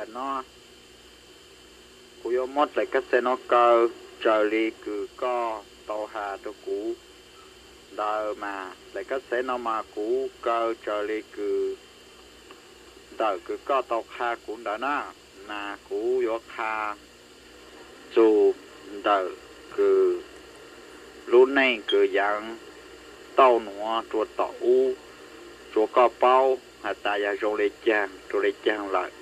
Tam no kuv yuav muab dlaim kab xev no kaw raws li kws koj tau has rau kuv ntawd mas dlaim kab xev no mas kuv kaw raws li kws ntawm kws koj tau qha kuv ntawd na, mas kuv yuav qha txug ntawm kws lub neej kws yaav tauj nuav rua tom ub, rua koj paub has tas yog zoo le caag rua le caag lawm,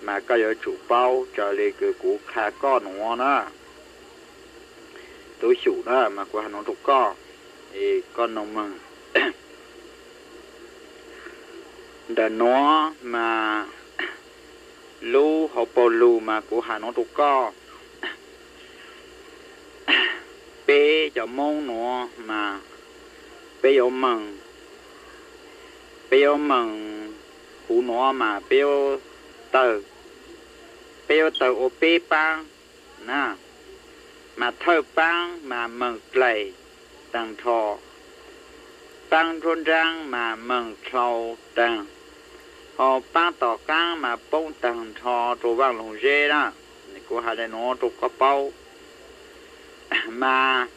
mas koj yuav tsum paub raws li kws kuv qha koj nuav na. Tub Xyum na, mas kuv has nuav rua koj, es koj noog mog. Ntawm nuav mas lub hauv paug lug mas kuv has nuav rua koj, peb cov Moob nuav mas peb yuav meeg, peb yuav meeg huv nuav mas peb yuav tawg, peb yuav tawg ua peb paab na, mas thawj paab mas meeg dlaim taag nrho, paab nruab nraab mas meeg dlau taag, ho paab tom qaab mas poob taag nrho rua vaaj loog zeb na. Kuv has le nuav rua koj paub, mas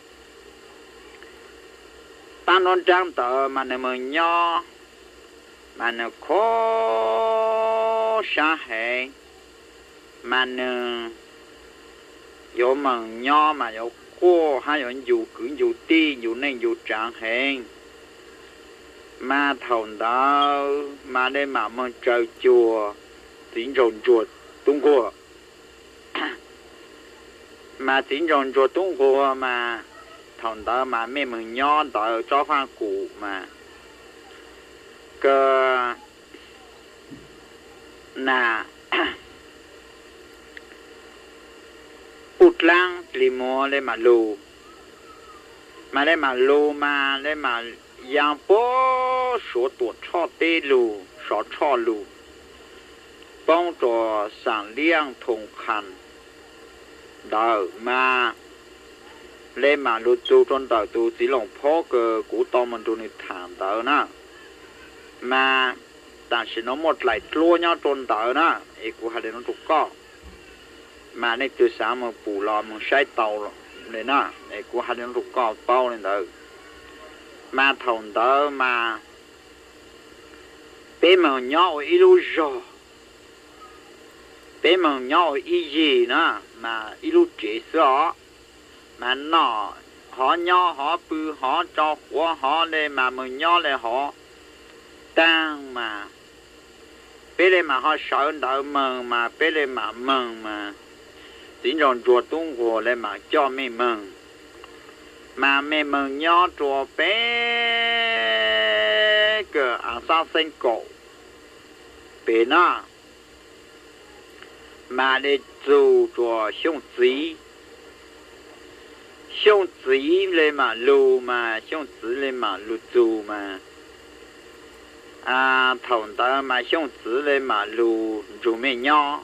paab nruab nraab ntawd mas nwg meeg nyob, mas nwg khob sab heev, mas nwg yuav meeg nyob mas yuav quaj hab yuav ncu kwv ncu tij ncu neej ncu tsaav heev. Mas thaum ntawd mas le maam moog tsaws cuag txiv nraug ntsuag tub nquag. Mas txiv nraug ntsuag tub nquag mas thaum ntawd mas mej moog nyob ntawd tsob faaj kum mas kws nam puj dlaab dlig muag le maam lug, mas le maam lug mas le maam yaa puab Suav Tuam Tshoj teb lug, Sov Tshoj lug, poob rua Xaam Liaj Thoo Qha ntawd mas le maam lug txug rua ntawm tus txiv Loos Phob kws kuv tau moog nrug nwg thaam ntawd na. Mas tam sim nuav muaj dlaim dluab nyob rua ntawd na, es kuv has le nuav rua koj, mas leej twg xaav moog pum los moog saib tau le na, es kuv has le nuav rua koj paub le ntawd. Mas thaum ntawd mas peb moog nyob ua ib lub zog, peb moog nyob ua ib yig na, mas ib lub tsev xwb os. Mas noj hov, nyob hov, pw hov, tso quav hov, le mas moog nyob le hov taag mas peb le mas ho sawv ntawd moog mas peb le mam moog mas txiv nraug ntsuag tub nquag le mam coj mej moog. Mas mej moog nyob rua peb kws aav xaab xeeb kaum pem na, mas le txug rua Xyooj Txiv. Xyooj Txiv le mam lug mas Xyooj Txiv le mam lug txug mas thaum ntawd mas Xyooj Txiv le mam lug nrug mej nyob.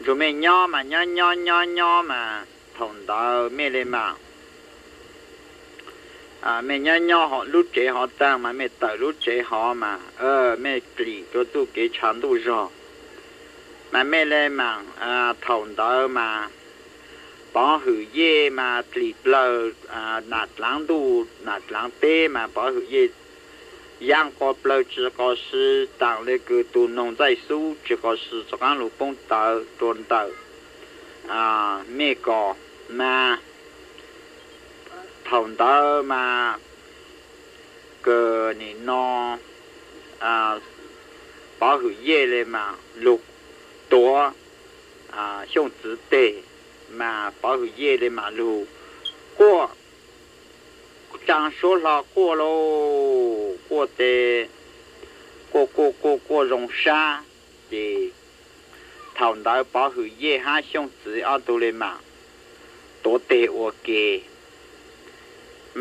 Nrug mej nyob mas nyob nyob nyob nyob mas thaum ntawd mej le mam, mej nyob nyob lub tsev hov taag mas mej tawm lub tsev hov mas mej dlim rua txuj kev tshav ntuj zog. Mas mej le mam, thaum ntawd mas Pov Hwm Yej mas dlim plawg, nam dlaav ntuj nam dlaav teb mas Pov Hwm Yej yaa qo plawg tsi qo si, taam le kws tus noog ntxaij xub tsi qo si rov qaab lug poob tawv rua ntawm mej ko mas thaum ntawd mas kws nim no Pov Hwm Yej le mam lug tuav Xyooj Txiv teg, mas Pov Hwm Yej le mam lug quaj, tsaa suab hlo quaj lauj, quaj tes, quaj quaj quaj quaj zoo sab. Ces thaum ntawd Pov Hwm Yej hab Xyooj Txiv ob tug le mam tuav teg ua ke,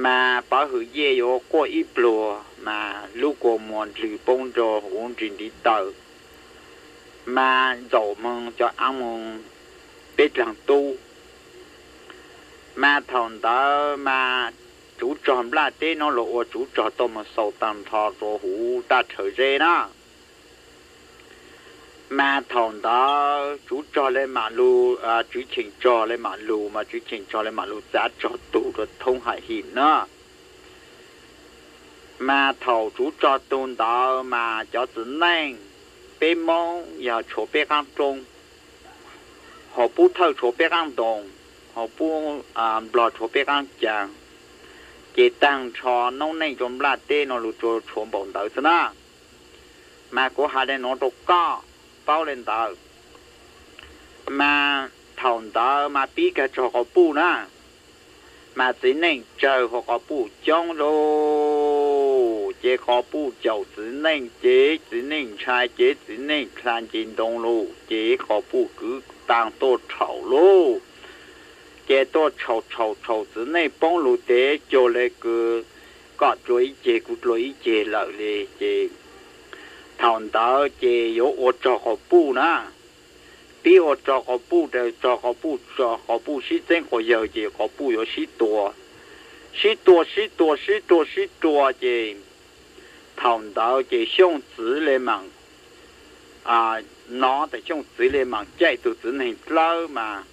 mas Pov Hwm Yej yuav quaj ib pluag mas lub kua muag ndlwg poob rua huv nrig ntiv taw, mas ntxaum moog cov aav moog peb dlaag tub. Mas thaum ntawd mas tsuv rog nplaj teb nuav luag ua tsuv rog tuaj moog xaus taag nrho rua huv taj rhawv zeb na. Mas thaum ntawd Tswv Tsog le mam lug, Tswv Cheem Tsog le mam lug, mas Tswv Cheem Tsog le mam lug txav tsog tug rua Thoob Ham Him na. Mas thaum Tswv Tsog tug ntawd mas cov txiv neej, peb Moob yog tshuav peb qaab roob, hos Pub Thawj tshuav peb qaab ntoos, hos Pub, Nplog tshuav peb qaab caa. Ces taag nrho noob neej rua nplaj teb nuav lug tshuav npaum ntawd xwb na. Mas kuv has le nuav rua koj paub le ntawd. Mas thaum ntawd mas pib kag tsog quas puj na, mas txiv neej tsawg huv quas puj coob lug, ces quas puj caum txiv neej, ces txiv neej ntshai, ces txiv neej dlha nce ntoo lug, ces quas puj kwv taag tuaj rhaum lug, ces tuaj rhaum rhaum rhaum txiv neej poob lug tes cuag le kws koj dlua ib ceg kuv dlua ib ceg lawm le ces thaum ntawd ces yuav ua tsog quas puj na. Pib ua tsog quas puj, tsog quas puj, tsog quas puj sib txeeb quas yawg ces quas puj yuav sib tua, sib tua sib tua sib tua sib tua ces thaum ntawd ces Xyooj txiv le maam, nov tas Xyooj txiv le maam caij tug txiv neeg dlawb mas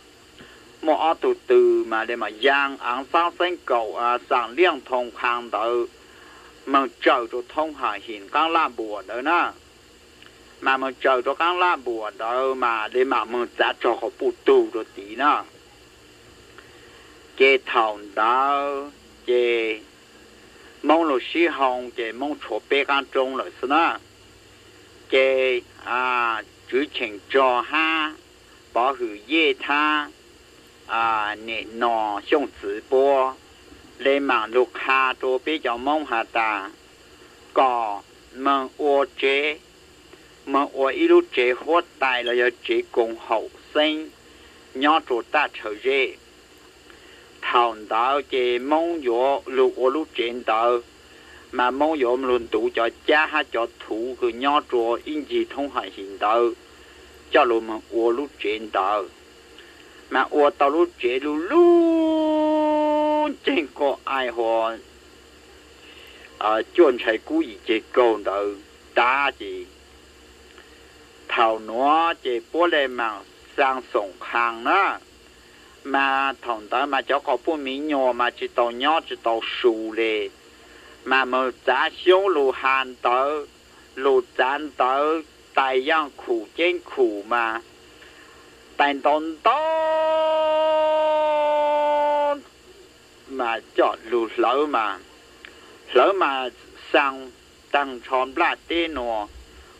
muaj ob tug twg mas le maam yaa aav xaab xeeb kaum xaam liaj thoo qhaa ntawd moog tsawm rua Thoob Ham Him qaab laj npuam ntawd na. Mas moog tsawm rua qaab laj npuam ntawd mas le maam moog txav tsog quas puj tug rua tid na. Ces thaum ntawd ces Moob lug sib hoo ces Moob tshuav peb qaab roob lawm xwb na. Ces Tswv Cheem Tsog hab Pov Hwm Yej hab nim no Xyooj txiv puab le maam lug qha rua peb cov Moob has tas kom moog ua tsev, moog ua ib lub tsev huab tais los yog tsev koom haum xeeb nyob rua Taj Tshawv Zeb. Thaum ntawd ces Moob yuav lug ua lub tsev ntawd, mas Moob yuav lug ntuv cov cab hab cov thuv kws nyob rua ib ncig Thoob Ham Him ntawd coj lug moog ua lub tsev ntawd. Mas ua tau lub tsev lug lub nceeg quaj ai hua cuaj ntshai kub yim ceg kaug ntawd tas ces thaum nuav ces puab le maam xaa xoom qhaa na. Mas thaum ntawd mas cov quas puj miv nyuas mas tsi tau nyob tsi tau su le, mas moog txav xyoob lug has ntawv, lug txav ntawv tais yaaj khum ceeb khum mas tais ntau ntau mas coj lug hlawv mas, hlawv mas xaa taag nrho nplaj teb nuav,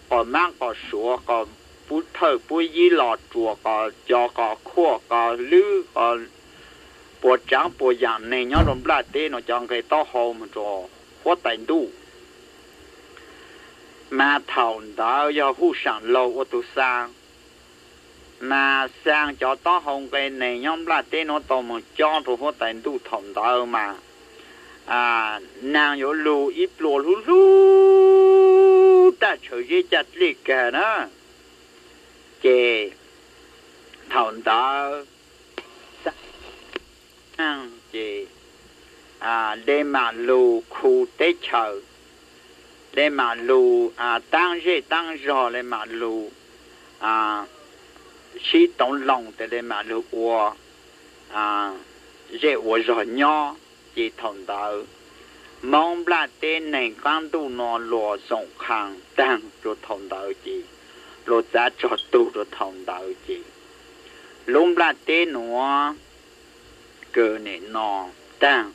qos maab qos suav, qos pub thawj pub yib, los ruas, qos co, qos khuaj, qos lwb, qos puas tsaav puas yaam neeg nyob rua nplaj teb nuav cov nqe taub hau moog rua huab tais ntuj. Mas thaum ntawd yog huj saam laug ua tug xaa, mas xaa cov taub hau nqe neeg nyob nplaj teb nuav tau moog cob rua huab tais ntuj thaum ntawd mas naag yuav lug ib plua hlub hlub Taj Tshawv Zeb caj dlej kag na. Ces thaum ntawd xaa ces le maam lug khu teb chaws, le maam lug taab zej taab zog, le maam lug sib toov loo tes le maam lug ua zej ua zog nyob. Ces thaum ntawd Moob nplaj teb neeg qaab ntuj nuav luas xoom qhaa taag rua thaum ntawd ces luas txav tsog tug rua thaum ntawd ces lub nplaj teb nuav kws nim no taag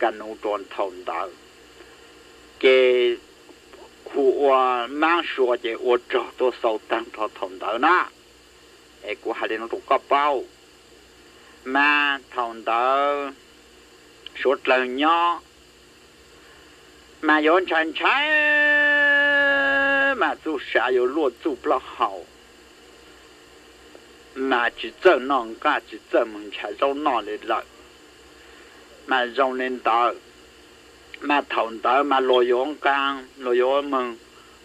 ka nuv rua thaum ntawd ces hu ua maab sua ces ua rog tuaj xau taag rua thaum ntawd na. Es kuv has le nuav rua koj paub, mas thaum ntawd suav dlawg nyob mas yuav ntshai ntshai mas txuj sa yuav luaj txuj plaub hau, mas tsi txawj noj nqaj tsi txawj moog nrhav zaub noj le lawm. Mas zoo le ntawd, mas thaum ntawd mas luas yuav nqaa, luas yuav moog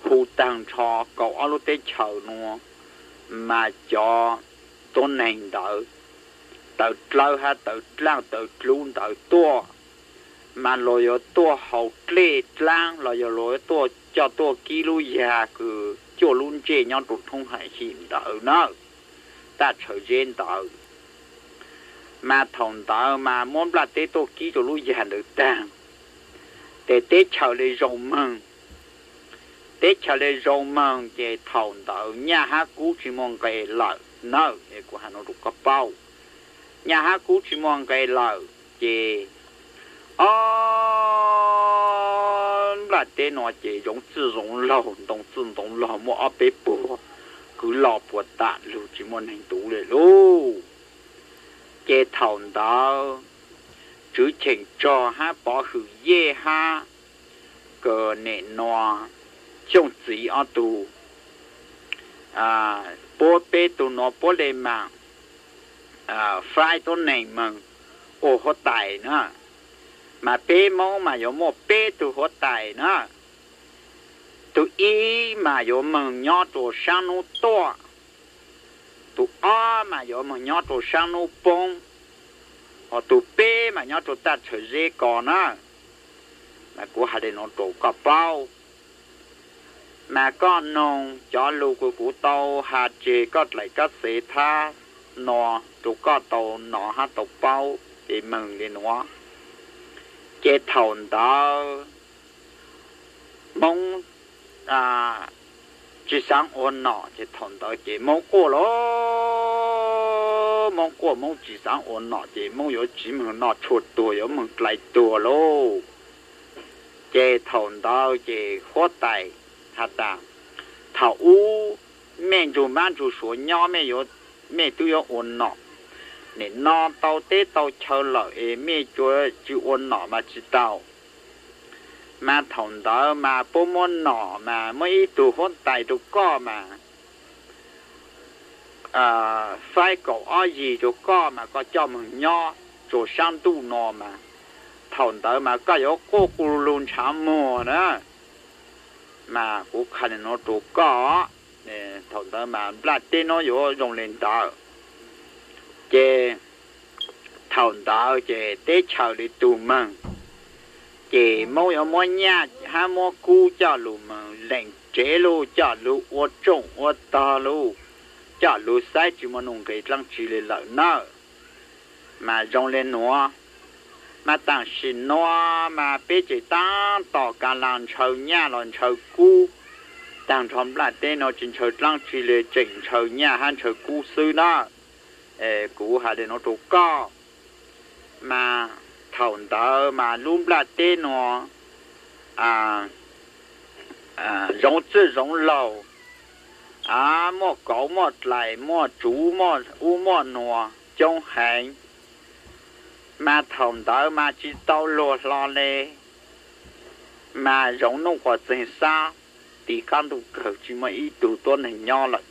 hu taag nrho kaum ob lub teb chaws nuav, mas cov tuab neeg ntawd, tawv dlawb hab tawv dlaaj tawv dlub ntawd tuaj, mas luas yuav tuaj haus dlej dlaab los yog luas yuav tuaj coj tuaj kib lub yag kws cuaj lub ntsej nyob rau thoob hawm him ntawd na, taj tshaw zeb ntawd. Mas thaum ntawd mas muab nplaj teb tuaj kib rau lub yag ntawd tag, ces teb chaws li zoo meeg, teb chaws li zoo meeg ces thaum ntawd nyaj hab kub tsis muaj nqe lawm na. Kuv has no rau koj paub, nyaj hab kub tsis muaj nqe lawm ces ob nplaj teb no ces zoov txwj zoov laug, ntoo txwj ntoo laug, muaj ob peb puag kwv loj puag tam lug tsis muaj neeg tuv li lauj. Ces thaum ntawd Tswv Cheem Tsog hab Pov Hwm Yej hab Kws Nim Nua Xyooj Txiv ob tug puab peb tug nuav puab le maam faib tuab neeg moog ua huab tais na. Mas peb Moob mas yuav muaj peb tug huab tais na. Tug ib mas yuav moog nyob rua saab nub tuaj, tug ob mas yuav moog nyob rua saab nub poob, hos tug peb mas nyob rua taj tshaw zeb ko na. Mas kuv has le nuav rua koj paub, mas koj noog cov lug kws kuv tau has tseg koj dlaim kab xev thab no rua koj tau nov hab tau paub ces moog le nuav. Ces thaum ntawd Moob tsis xaav ua nom ces thaum ntawd ces Moob quaj lauj, Moob quaj, Moob tsis xaav ua nom ces Moob yuav tsiv moog noj tshua tuag, yuav moog dlai tuag lauj. Ces thaum ntawd ces huab tais has tas, thaum ub mej nrug mab nrug suav nyob, mej twb yuav ua nom, nim no tau teb tau chaw lawm es mej tsis ua nom mas tsis tau. Mas thaum ntawd mas puab muab nom mas muab ib tug huab tais rua koj mas faib kaum ob yig rua koj mas koj coj moog nyob rua saab ntuj no mas, thaum ntawd mas koj yuav quaj quaj lug ntshav muag na. Mas kuv qha le nuav rua koj, thaum ntawd mas nplaj teb nuav yuav zoo le ntawd. Ces thaum ntawd ces teb chaws le tug moog, ces Moob yuav muab nyaj hab muab kub coj lug moog lees tsev lauj, coj lug ua tsooj ua tog lauj, coj lug saib tsis muaj nuj nqes dlaab tsi le lawm nawb. Mas zoo le nuav, mas tam sim nuav mas peb tseem taab tom kav laas ntshaw nyaj los ntshaw kub, taag nrho nplaj teb nuav tsis ntshaw dlaab tsi le, tseem ntshaw nyaj hab ntshaw kub xwb na. Kuv has le nuav rua koj, mas thaum ntawd mas lub nplaj teb nuav zoov txwj zoov laug, muaj kauv muaj dlais, muaj tsuv, muaj ub muaj nuav coob heev. Mas thaum ntawd mas tsis tau luag hlo le, mas zoov nuj quas txeeg xab, tiv qaab ntuj kawg tsis muaj ib tug tuab neeg nyob lawm.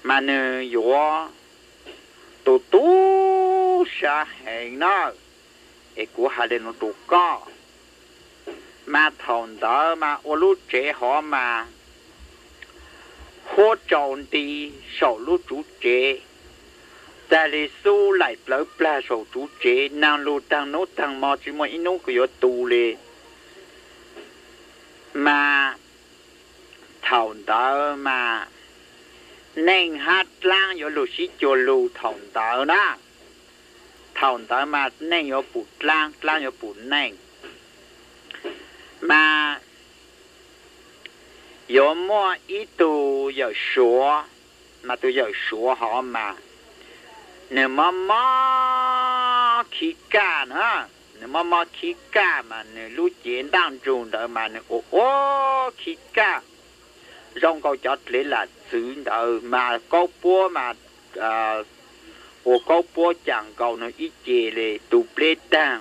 Mas nwg yuav tu tu sab heev na. Es kuv has le nuav rua koj, mas thaum ntawd mas ua lub tsev hov mas huab tsau nti saum lub tsuv tsev, tag le xub laim plawv plag saum tsuv tsev, naag lug taag nub taag mo tsis muaj ib nub kws yuav tu le. Mas thaum ntawd mas neej hab dlaab yuav lug sib cuag lug thaum ntawd na. Thaum ntawd mas neej yuav pum dlaab, dlaab yuav pum neej. Mas yuav muaj ib tug yawm suav, mas tus yawm suav hov mas nwg mob mob khib kaj na, nwg mob mob khib kaj mas nwg lub cev ntaaj ntsug ntawd mas nwg ua ua khib kaj zoo nkaus cov dlev lam txwv ntawd mas kaub puab mas ua kaub puab cas nkaus nwg ib ce le tu pleb taag.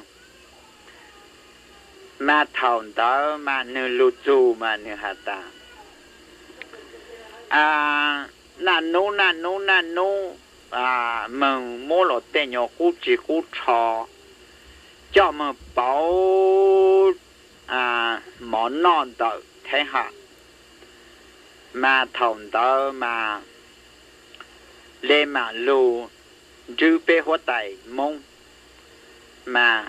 Mas thaum ntawd mas nwg lug txug mas nwg has tas, naj nub naj nub naj nub moog muab luas tej nyuas qub tsig qub tsho coj moog pauv mov noj ntawm theb ham. Mas thaum ntawd mas le maam lug ntsib peb huab tais Moob mas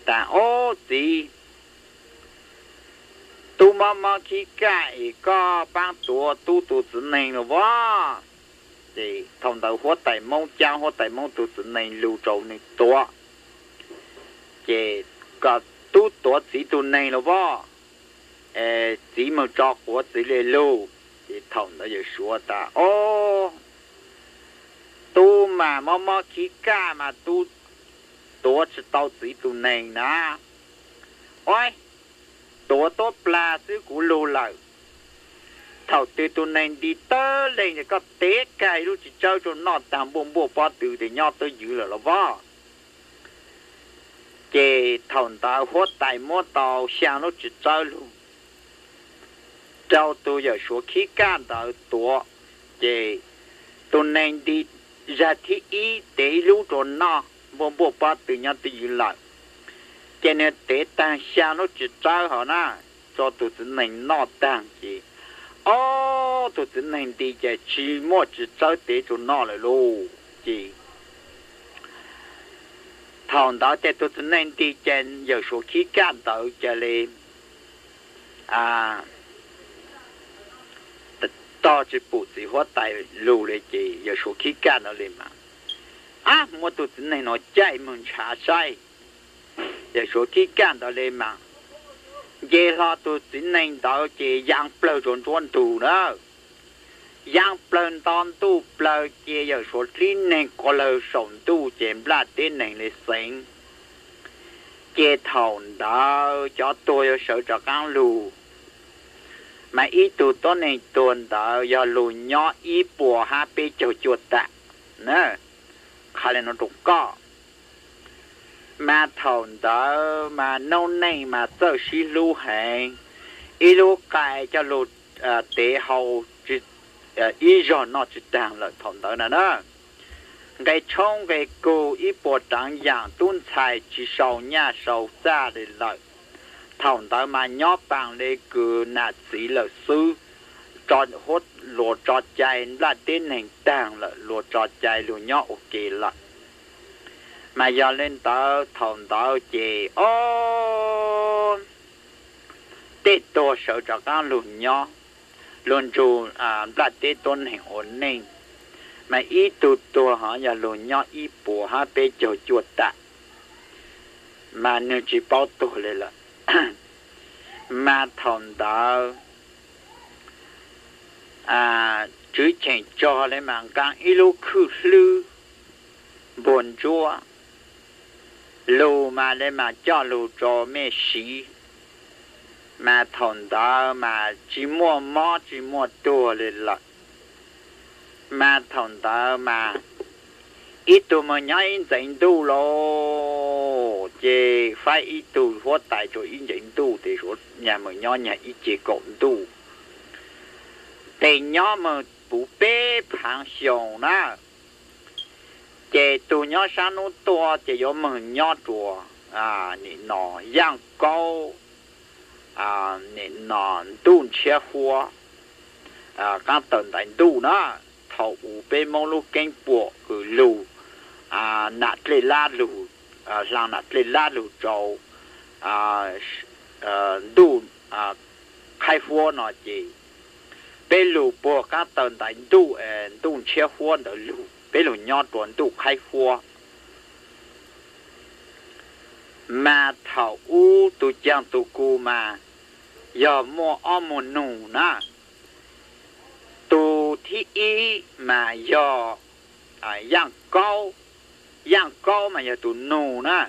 tas, ob txiv, tub pob mob khib kaj es koj paab tuav tub tug txiv neeg los as. Ces thaum ntawd huab tais Moob caab huab tais Moob tug txiv neeg lug rua nwg tuav, ces koj tub tuav txiv tug neeg los as, txiv moog tso quav txiv le lug. Ces thaum ntawd Yawm Suav tas, Ob, tub mas mob mob khib kaj mas tub tuav tsi tau txiv tug neeg na. Ob, tuav tuab plag xwb kuv lug lawm. Thaum twg tug neeg nti tawg leeg ces koj tev kag ib lub txiv tsawb rua noj taag, npuaj npuaj pob tw tes nyob twb ywv lawm los as. Ces thaum ntawd huab tais muab tau xyaa lub txiv tsawb lug rua tug Yawm Suav khib kaj ntawd tuav, ces tug neeg nti zag thib ib tev ib lub rua noj, npuaj npuaj pob tw nyob twb ywv lawm. Ces nwg tev taag xyaa lub txiv tsawb hov na, rua tug txiv neeg noj taag ces, ob, tug txiv neeg nti ces tsi muaj txiv tsawb tev rua noj lawm lauj. Ces thaum ntawd ces tug txiv neeg nti ces Yawm Suav khib kaj ntawd ca le tog tsi pum txiv huab tais lug le. Ces Yawm Suav khib kaj ntawd le mas, Ab, muab tug txiv neeg nuav caij moog ntshav saib. Yawm Suav khib kaj ntawd le mas nce hlo tug txiv neeg ntawd ces yaa plawg rua nruab ntug na. Yaa plawg nto ntuj plawg ces Yawm Suav tib neeg quas lawg saum ntuj ces nplaj teb neeg le xeev. Ces thaum ntawd cov tuag yuav sawv rov qaab lug, mas ib tug tuab neeg tuag ntawd yog lug nyob ib puas hab peb caug cuaj tam. Qha le nuav rua koj. Mas thaum ntawd mas noob neej mas txawj sib hlub heev, ib lub qai coj lug tev hau ib zog noj tsi taag lawm thaum ntawd na na. Nqe tshoob nqe kug ib puas raav yaam tub ntxhais tsi sau nyaj sau txaj le lawm. Thaum ntawd mas nyob paas le kws nam txiv lawm xwb, huab luas tso cai nplaj teb neeg taag lawm, luas tso cai lug nyob ua ke lawm. Mas yog le ntawd thaum ntawd ces ob, tej tuag sawv rov qaab lug nyob, lug nrug nplaj teb tuab neeg ua neej. Mas ib tug tuag hov yog lug nyob ib puas hab peb caug cuaj tam, mas nwg tsi paub tuag le lawm. Mas thaum ntawd tswv cheem tsog le mas nqaa ib lub khwj hlwb npuag ntsuab lug mas le mas coj lug rua mej siv. Mas thaum ntawd mas tsi muaj mob tsi muaj tuag le lawm. Mas thaum ntawd mas ib tug moog nyob ib ntxeev ntuj lauj, ces faib ib tug huab tais rua ib ntxeev ntuj tes nyag moog nyob nyag ib ce kaum ntuj, tes nyob moog puv peb phaav xyoo na. Ces tug nyob saab nub tuaj ces yuav moog nyob rua nim no Yaaj Kaub, nim no ntuj ntshiab huab, qaab tawm ntaiv ntuj na. Thaum u peb Moob lub keeb puam kws lug nam dlej lab lug, hlaa nam dlej lab lug rua ntuj qhaib huab no ces peb lug puag qaab tawm ntaiv ntuj, ntuj ntshiab huab ntawd lug, peb lug nyob rua ntuj qhaib huab. Mas thaum ub tug caag tug ku mas yog muaj ob muaj nug na. Tug thib ib mas yog Yaaj Kaub, Yaaj Kaub mas yog tug nug na,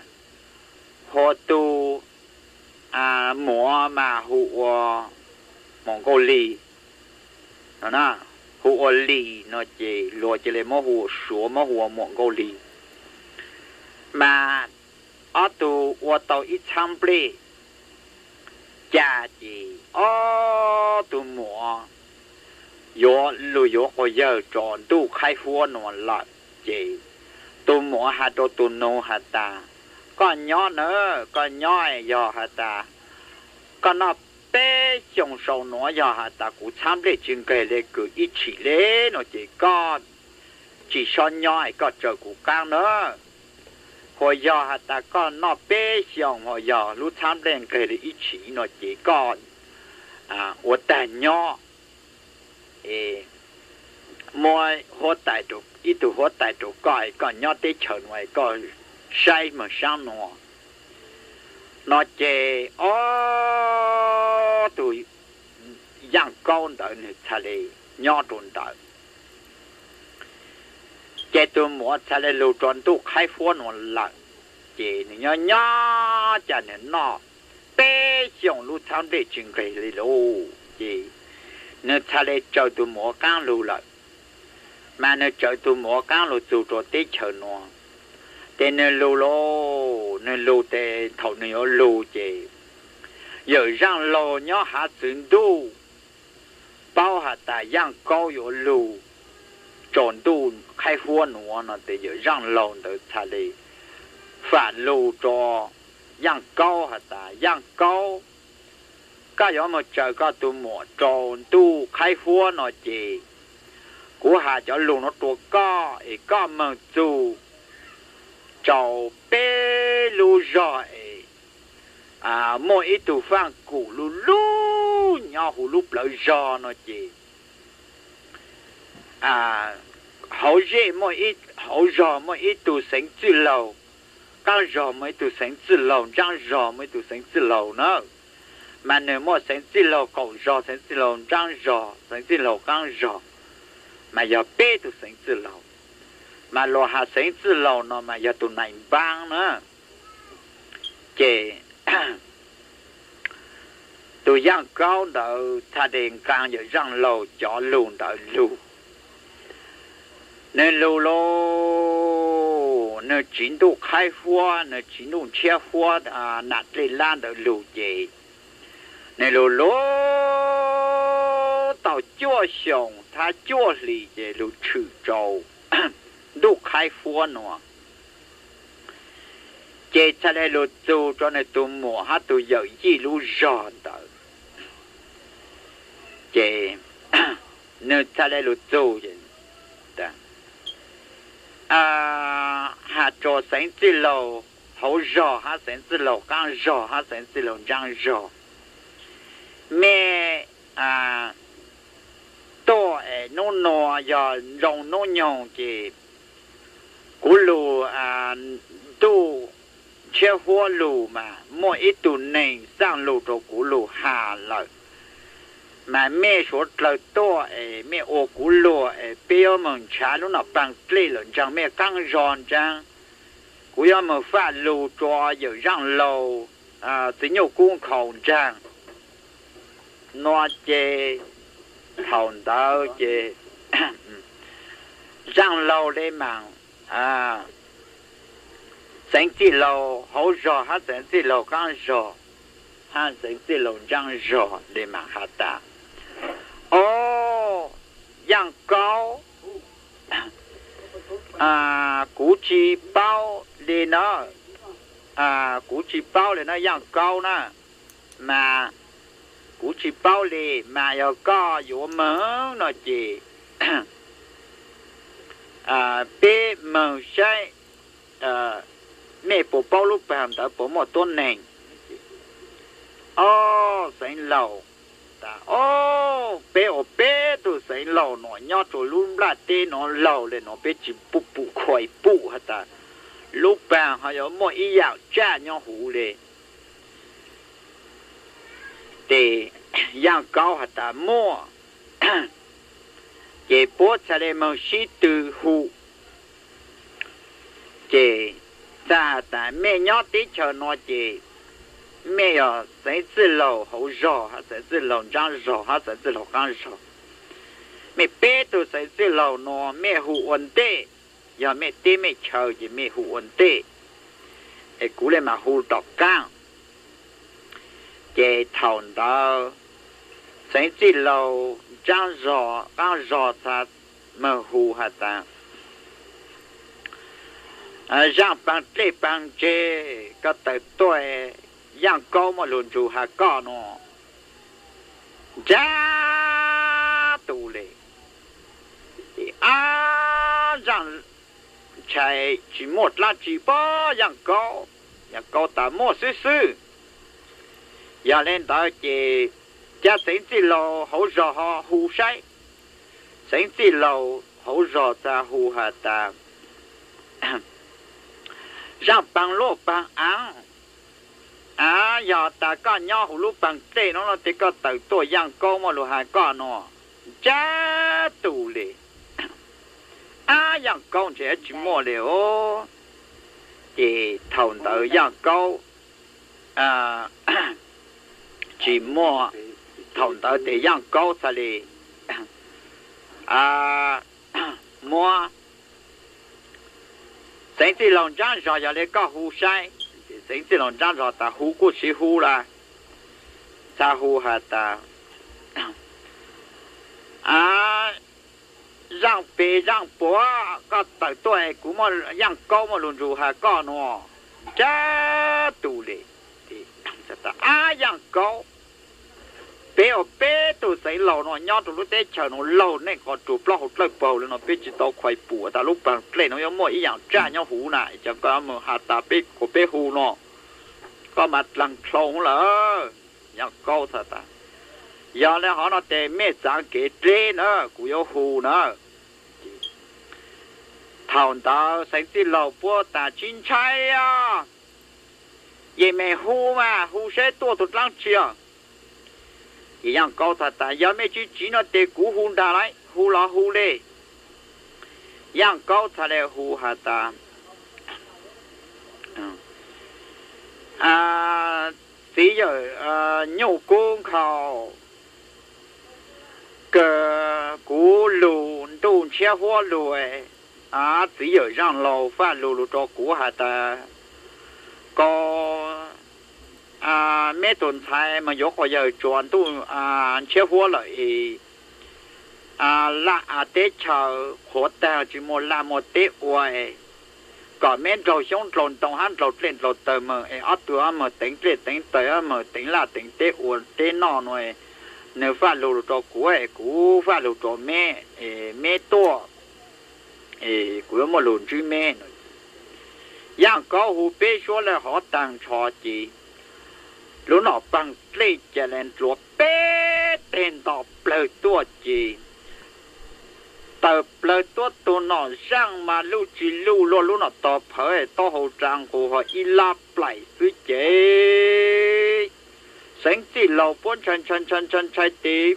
hu tug muam mas hu ua Muam Nkauj Lis, hu ua Lis no ces luag ca le muab hu ua Suav muab hu ua Muam Nkauj Lis. Mas ob tug ua tau ib txhaab nplej ca ces ob tug muam yuav lug yuav quas yawg rua ntuj qhaib huab nuav lawm. Ces tug muam has rua tug nug has tas, koj nyob na, koj nyob yog has tas koj noj peb xyoos sau nuav yog has tas kuv txhaab nplej tsi nqeg le kws ib tshim le no ces koj tsi xob nyob es koj tsaws kuv qaab na. Hu yog has tas koj noj peb xyoos ho yog lub txhaab nplej nqeg le ib tshim no ces koj ua tag nyob, es muab huab tais, ib tug huab tais rau koj es koj nyob teb chaws no es koj saib moog saab nua. No ces ob tug Yaaj Kaub ntawd nwg txhaj le nyob rau ntawd. Ces tug muam txhaj le lug rua ntuj qhaib huab nua lawm. Ces nwg nyob nyob ca nwg noj peb xyoos lub txhaab nplej tsi nqig le lug, ces nwg txhaj le tsaws tug muam qaab lug lawm. Mas nwg tsaws tug muam qaab lug txug rua teb chaws nua, ces nwg lug lauj, nwg lug tes thaum nwg yuav lug ces Yawm Zaaj Laug nyob hav txwv ntuj paub has tas Yaaj Kaub yuav lug rua ntuj qhaib huab nua no tes Yawm Zaaj Laug ntawd txhaj le fam lug rua Yaaj Kaub has tas, Yaaj Kaub, koj yuav moog tsaws koj tug muam rua ntuj qhaib huab no ces kuv has cov lug nuav rua koj es koj moog txug rua peb lub zog es muaj ib tug faaj kum lug lug nyob huv lub plawv zog no ces hauv zej, hauv zog muaj ib tug xeev txwj laug, qaab zog muaj ib tug xeev txwj laug, ntsaab zog muaj ib tug xeev txwj laug na. Mas nwg muaj xeev txwj laug qaum zog, xeev txwj laug ntsaab zog, xeev txwj laug qaab zog, mas yog peb tug xeev txwj laug. Mas luas has xeev txwj laug no mas yog tug nais npaab na. Ces tug Yaaj Kaub ntawd txhaj le nqaa Yawm Zaaj Laug cov lug ntawd lug. Nwg lug lauj, nwg tsiv ntuj qhaib huab, nwg tsiv ntuj ntshiab huab nam dlej lab ntawd lug ces nwg lug lug tau cuaj xyoos thab cuaj hlis ces lug tshwm rua ntuj qhaib huab nua. Ces txhaj le lug txug rua nwg tug muam hab tug yawm yij lub zog ntawd. Ces nwg txhaj le lug txug has rua xeev txwj laug hauv zog hab xeev txwj laug qaab zog hab xeev txwj laug ntsaab zog, mej tuaj es nub nua yog zoo nub nyoog ces kuv lug ntuj ntshiab huab lug mas muaj ib tug neeg xaaj lug rua kuv lug has lawm. Mas mej suav dlawg tuaj es mej ua kuv luag es peb yuav moog nrhav lub noj paag dlej lawm ntsaag, mej qaab zog ntsaag. Kuv yuav moog faj lug rua Yawm Zaaj Laug txiv nyuj kub nkhaus ntsaag. Nua ces thaum ntawd ces Zaaj Laug le maam, xeev txwj laug hauv zog hab xeev txwj laug qaab zog hab xeev txwj laug ntsaab zog le maam has tas, Ob, Yaaj Kaub, kuv tsi paub le na, kuv tsi paub le na Yaaj Kaub na, mas kuv tsi paub le, mas yog koj yuav moog no ces peb moog saib mej puas paub lub paag ntawd puas muaj tuab neeg. Ob, xeev laug, tas ob, peb ua peb tug xeev laug nuav nyob rua lub nplaj teb nuav laug le nuav peb tsi pum khuais pum has tas lub paag ho yuav muaj ib yaam tsaj nyob huv le. Ces Yaaj Kaub has tas muaj. Ces puab txhaj le moog sib tw hu. Ces txhaj has tas mej nyob teb chaws nuav ces mej yog xeev txwj laug hauv zog hab xeev txwj laug ntsaab zog hab xeev txwj laug qaab zog. Mej peb tug xeev txwj laug nuav mej hu ua ntej, yog mej teb mej chaw ces mej hu ua ntej, es kuv le maam hu tom qaab. Ces thaum ntawd xeev txwj laug ntsaab zog qaab zog txhaj moog hu has tas, Zaaj Paag dlej paag ntseg, koj tawm tuaj, Yaaj Kaub muaj lug ntsug has koj nuav. Ntsab tus le, ab, Zaaj ntshai tsi muaj dlaab tsi pob Yaaj Kaub. Yaaj Kaub tas muaj xwb xwb. Yog le ntawd ces Cas Xeev Txwj Laus hauv zog ho hu saib. Xeev Txwj Laus hauv zog txawm hu has tas, Zaaj Paag luj paag aav, a, yog tas koj nyob huv lub paag dlej nuav no tes koj tawm tuaj Yaaj Kaub muaj lug has koj nuav, ntsab tus le. Ab, Yaaj Kaub ntshe tsis muaj le os. Ces thaum ntawd Yaaj Kaub tsis muaj, thaum ntawd tes Yaaj Kaub txhaj le muab Xeev Txwj Laus ntsab zog, yog le koj hu saib. Xeev Txwj Laus ntsab zog tas hu kuj siv hu lawm, txhaj hu has tas, Zaaj Pes Zaaj Puav, koj tawm tuaj es kuv muaj, Yaaj Kaub muaj lug nrug has koj nuav, ntsab tus le. Ab, Yaaj Kaub, peb ua peb tug Xeev Laus nuav nyob rua lub teb chaws nuav laug neej qhov rua plaub hau dlawb paug le nuav peb tsis tau khuais pum tas lub paag dlej nuav yuav muaj ib yaam tsaj nyob huv na, cov koj moog has tas peb kuas peb hu nuav, koj mas dlaag dlhau lawm. Yaaj Kaub txhaj tas, Yog le hov no tes mej txaav kev dleb na, kuv yuav hu na. Thaum ntawd Xeev Txwj Laus puab tas, Tsis ntshai os, yeej mej hu mas, hu saib tuaj tug dlaab tsi os. Ces Yaaj Kaub txhaj tas, Yog mej tsis tsiv no tes kuv hu nrag lauj, hu los hu le. Yaaj Kaub txhaj le hu has tas, Txiv yawm Nyuj Kub Nkhaus, kws kuv lug ntuj ntshiab huab lug, txiv yawm Zaaj Laug faj lug lug rua kuv has tas, koj, meb tug ntxhais mas yuav quas yawg tsuas ntuj ntshiab huab lawm es laj av teb chaws qhuav taag tsis muaj laj muaj teb ua, kom meb nrug xyoob nrug ntoo hab nrug dlej nrug taw moog es ob tug moog teev dlej teev taw, moog teev laj teev teb ua teb noj nuav, nwg faj lug lug rua kuv es kuv faj lug rua meb, meb tuaj es kuv yuav muaj lug ntsib meb. Yaaj Kaub hu peb suab le hov taag nrho ces lub nom paag dlej ca le ntluav peb teg nto plawg tuaj ces taws plawg tuab tug nom zaaj mas luj tsis luj luaj lub nom tog phawv taub hau tsa nqus ho ib lab plaim xwb ces Xeev Txwj Laus puab ntshai ntshai ntshai ntshai ntshai tes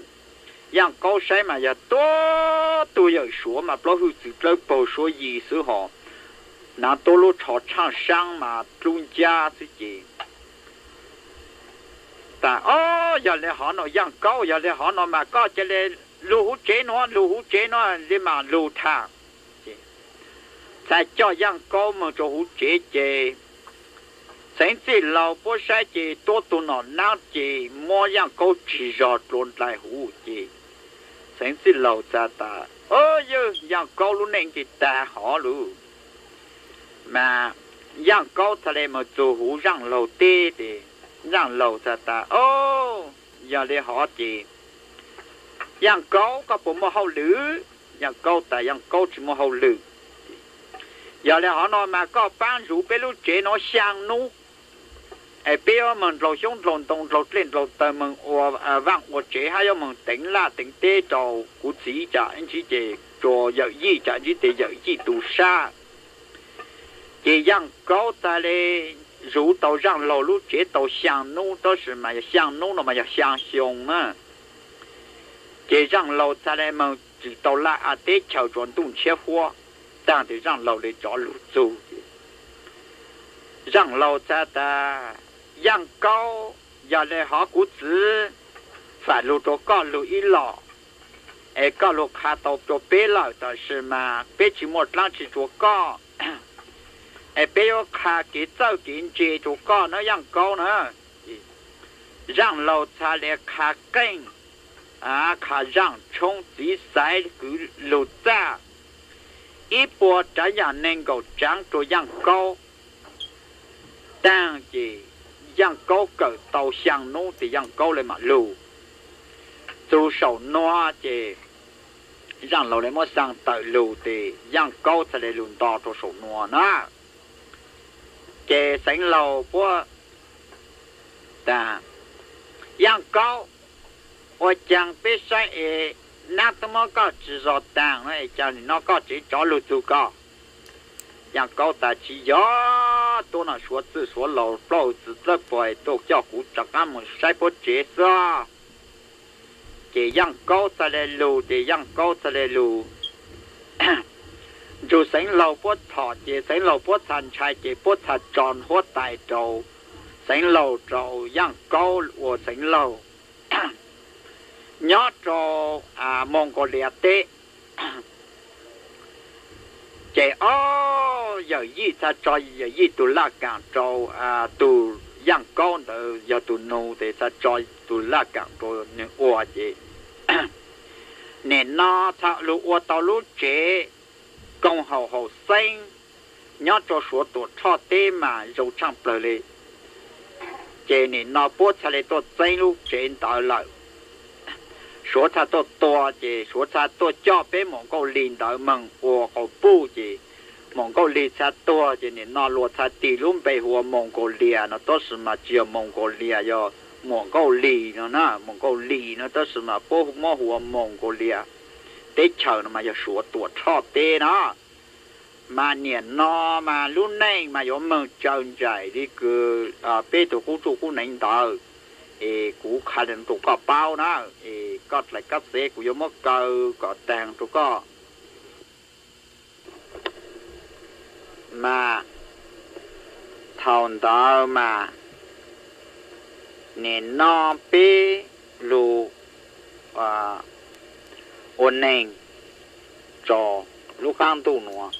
Yaaj Kaub saib mas yog tuab tug yawm suav mas plaub hwj txwv dlawb paug suab yig xwb hos, hnav tuab lub tsho tshaaj saab mas dlub ncab xwb ces tas, Ob, yog le hov no Yaaj Kaub, yog le hov no mas koj ca le lug huv tsev nuav, lug huv tsev nuav le mas lug tham. Txhaj coj Yaaj Kaub moog rua huv tsev ces Xeev Txwj Laus puab saib ces tuab tug nom naab ces muab Yaaj Kaub tsis zog dlua nplaig huv ces Xeev Txwj Laus txhaj tas, Ywg, Yaaj Kaub lub neej ces taag hov lug. Mas Yaaj Kaub txhaj le moog txug huv Zaaj Laug teb tes Zaaj Laug txhaj tas, Ob, yog le hov ces Yaaj Kaub koj puas muaj hauj lwm? Yaaj Kaub tas Yaaj Kaub tsis muaj hauj lwm. Yog le hov no mas koj paab zuv peb lub tsev nuav xyaa nub es peb yuav moog nrug xyoob nrug ntoo nrug dlej nrug taw moog ua vaaj ua tsev hab yuav moog teev laj teev teb rua kuv txiv cas ib ntsib ces tsuas yawm yij cas ntsib tes yawm yij tu sab. Ces Yaaj Kaub txhaj le zuv tau Zaaj Laug lub tsev tau xyaa nub, tab sis mas yog xyaa nub no mas yog xyaa xyoo na. Ces Zaaj Laug txhaj le moog tsim tau laj av teb chaws tsuas ntuj ntshiab huab taag tes Zaaj Laug le rov lug txug ces Zaaj Laug txhaj tas, Yaaj Kaub, yog le hov kuv txiv fam lug rua koj lug ib los es koj lug qha tau rua peb lawm, tab sis mas peb tsis muaj dlaab tsi rua koj es peb yuav qha kev txawj kev ntse rua koj na Yaaj Kaub na. Zaaj Laug txhaj le qha qeej, qha zaaj tshoob txiv xaiv kwv lug txaj ib puas raav yaam neeg nkaum tsaav rua Yaaj Kaub taag ces Yaaj Kaub kawm tau xyaa nub tes Yaaj Kaub le maam lug txug saum nuav ces Zaaj Laug le muab xaa tawm lug tes Yaaj Kaub txhaj le lug nto rua saum nuav na. Ces Xeev Laug puab tas, Yaaj Kaub, Ua caag peb saib es, nab tub muab koj tsi zog taag no es caag nim no koj tsev tsov lug txug koj? Yaaj Kaub tas tsi yog, tuab no suav txwj suav laug plaub txwv dlawb pog tuaj coj kuv rov qaab moog saib puab tsev xwb. Ces Yaaj Kaub txhaj le lug, ces Yaaj Kaub txhaj le lug, nrug Xeev Laug puab thom, ces Xeev Laug puab txhaj ntshai, ces puab txhaj tso huab tais rau Xeev Laug, rau Yaaj Kaub ua Xeev Laug nyob rau Moos Kaus Lias teb. Ces ob yawm yij txhaj tso yawm yij tug laj kaam rau tug Yaaj Kaub ntawd, yog tug nug tes txhaj tso tug laj kaam rau nwg ua ces nim no txhaj lug ua tau lub tsev koom haum haum xeeb nyob rau Suav Tuam Tshoj teb mas zoo tshaaj plawg le. Ces nim no puab txhaj le tuaj txeeb lub tsev ntawd lawm. Suav txhaj tuaj tua, ces Suav txhaj tuaj coj peb Moos Nkauj Lis ntawd moog ua qaum puj, ces Moos Nkauj Lis txhaj tuag, ces nim no luag txhaj tis lub npe hu ua Moos Kaus Lias no, tab sis mas tsi yog Moos Kaus Lias, yog Muam Nkauj Lis no na, Moos Nkauj Lis no, tab sis mas puab muab hu ua Moos Kaus Lias. Teb chaws no mas yog Suav Tuam Tshoj teb no. Mas nim no mas lub neej mas yuav moog tsaws ntsais li kws peb tug qub tsuj qub neev ntawd, es kuv qha le nuav rau koj paub na, es koj dlais kab xev kuv yuav muab kaw kom taag rau koj. Mas thaum ntawd mas nim no peb lug ua neeg tso lub qaab ntuj nuav.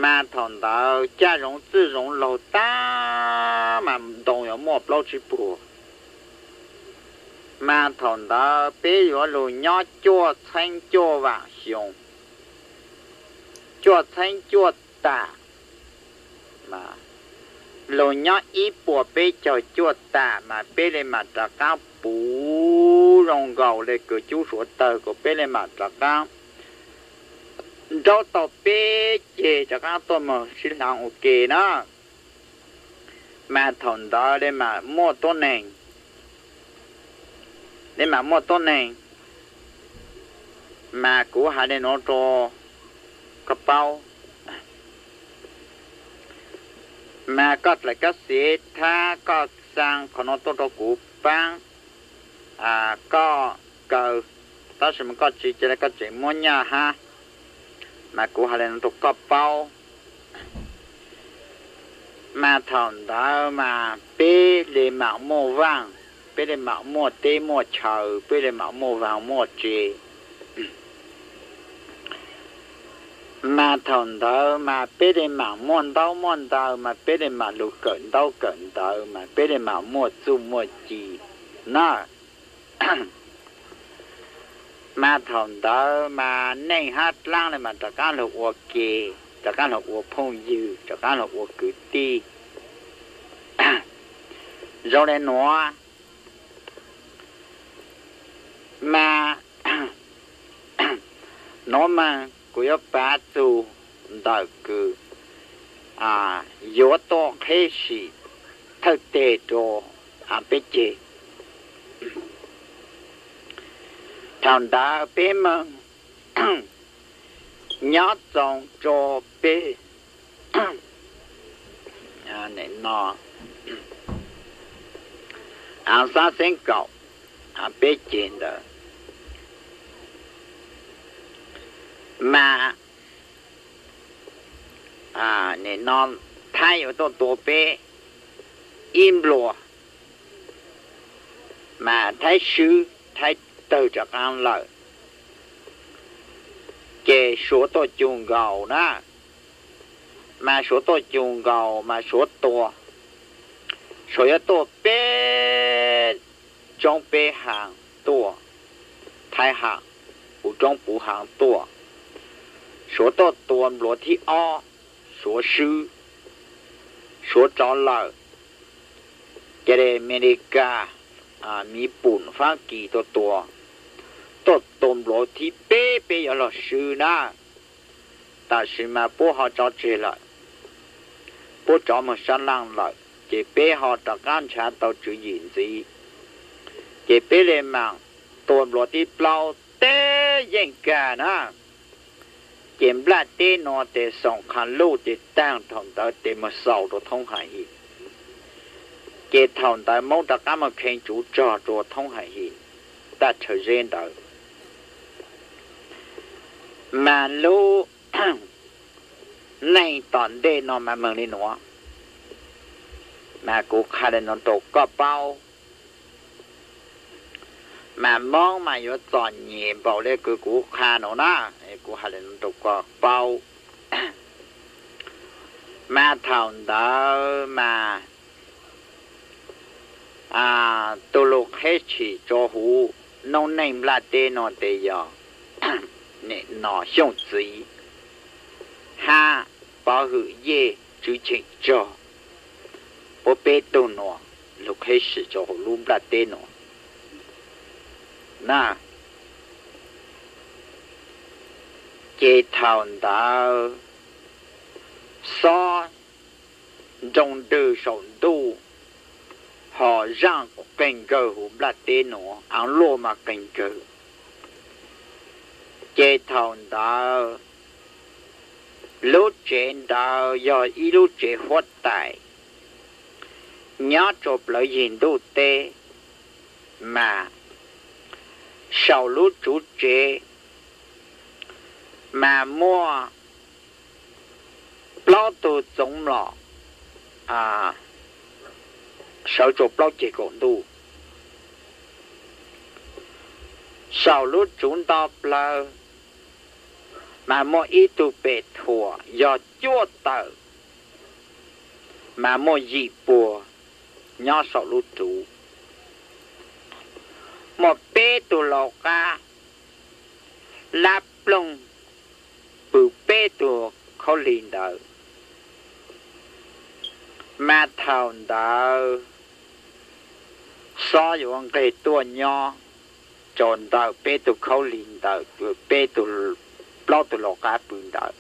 Mas thaum ntawd caj zoov txwj zoov laug tag mas ntoo yuav muaj plaub tsib puag. Mas thaum ntawd peb yuav lug nyob cuaj txheeb cuaj vaam xyoo, cuaj txheeb cuaj tam, lug nyob ib puas peb caug cuaj tam mas peb le maam rov qaab puv zoo nkaus le kws cub Suav tawg kom peb le maam rov qaab nraub tau peb ceg rov qaab tuaj moog sib hlaav ua ke na. Mas thaum ntawd le maam muaj tuab neeg, le maam muaj tuab neeg, mas kuv has le nuav rua koj paub. Mas koj dlais kab xev thab koj xaa qhov nuav tuaj rua kuv paab, koj kaw, tab sis mas koj tsi ca le koj tseem muab nyaj hab. Mas kuv has le nuav rua koj paub. Mas thaum ntawd mas peb le maam muaj vaaj, peb le maam muaj teb muaj chaw, peb le maam muaj vaag muaj tse. Mas thaum ntawd mas peb le maam muaj ntaub muaj ntawv, mas peb le maam lug kawm ntaub kawm ntawv, mas peb le maam muaj txuj muaj ci na. Mas thaum ntawd mas neej hab dlaab le maam rov qaab lug ua ke, rov qaab lug ua phooj ywg, rov qaab lug ua kwv tij. Zoo le nuav, mas nuav mas kuv yuav pav txug ntawm kws yuav tuaj qheb sim thawj teg rua peb ceg. Thaum ntawd peb moog nyob txoos rua peb, no, xaab xeeb kaum peb ceg ntawd, mas nim no Thaib yuav tuaj tua peb ib nplua, mas Thaib swb, Thaib tawg rov qaab lawm, ces Suav tuaj cu nkaus na. Mas Suav tuaj cu nkaus mas Suav tua, Suav yuav tuaj peb roob peb haav tuaj, Thaib haav, puv roob puv haav tuaj. Suav tuaj tua nplua thib ob, Suav swb, Suav rov lawm, ces Amelikas, Miv Pum, Faab Kis tuaj tua, tuaj tua nplua thib peb, peb yuav lug swb na. Tam sim mas puab ho rov tseg lawm, puab rov moog sab laaj lawm, ces peb ho rov qaab nrhav tau tswv yim ntxiv. Ces peb le maam tua npluav tib plaub teb yeej kag na. Ces nplaj teb nuav tes xoom qha luj tes taag thaum ntawd tes moog xaus rua thoob hais him. Ces thaum ntawd Moob rov qaab moog khee tsuv tsog rua thoob hais him taag tshaw zeb ntawd. Mas lub neej tom ntej no mas moog le nuav, mas kuv qha le nuav rua koj paub. Mas Moob mas yuav txom nyem npaum le kws kuv qha nuav na, kuv has le nuav rua koj paub. Mas thaum ntawd mas tus lug qheb tshim rua huv noob neej nplaj teb nuav tes yog Nom Xyooj Txiv hab Pov Hwm Yej Tswv Cheem Tsog, puab peb tug nuav lug qheb tshim rua huv lub nplaj teb nuav na. Ces thaum ntawd xob nroo ntwg saum ntuj, hom zaaj qeeg kawg huv nplaj teb nuav, aav luaj mas qeeg kawg. Ces thaum ntawd lub tsev ntawd yog ib lub tsev huab tais nyob rua plawv yig ntuj teb, mas saum lub tsuv tsev mas muaj plaub tug txoov mlom sawv rua plaub ceg kaum ntuj. Saum lub tsuv nto plawg mas muaj ib tug pem thuam yog cuaj tawm, mas muaj yim puag nyob saum lub tsuv. Muaj peb tug lau qab lab ploog pw peb tug khaub lig ntawd. Mas thaum ntawd xob yuav nqeg tuaj nyob rua ntawm peb tug khaub lig ntawd, peb tug, plaub tug lau qab pw ntawd.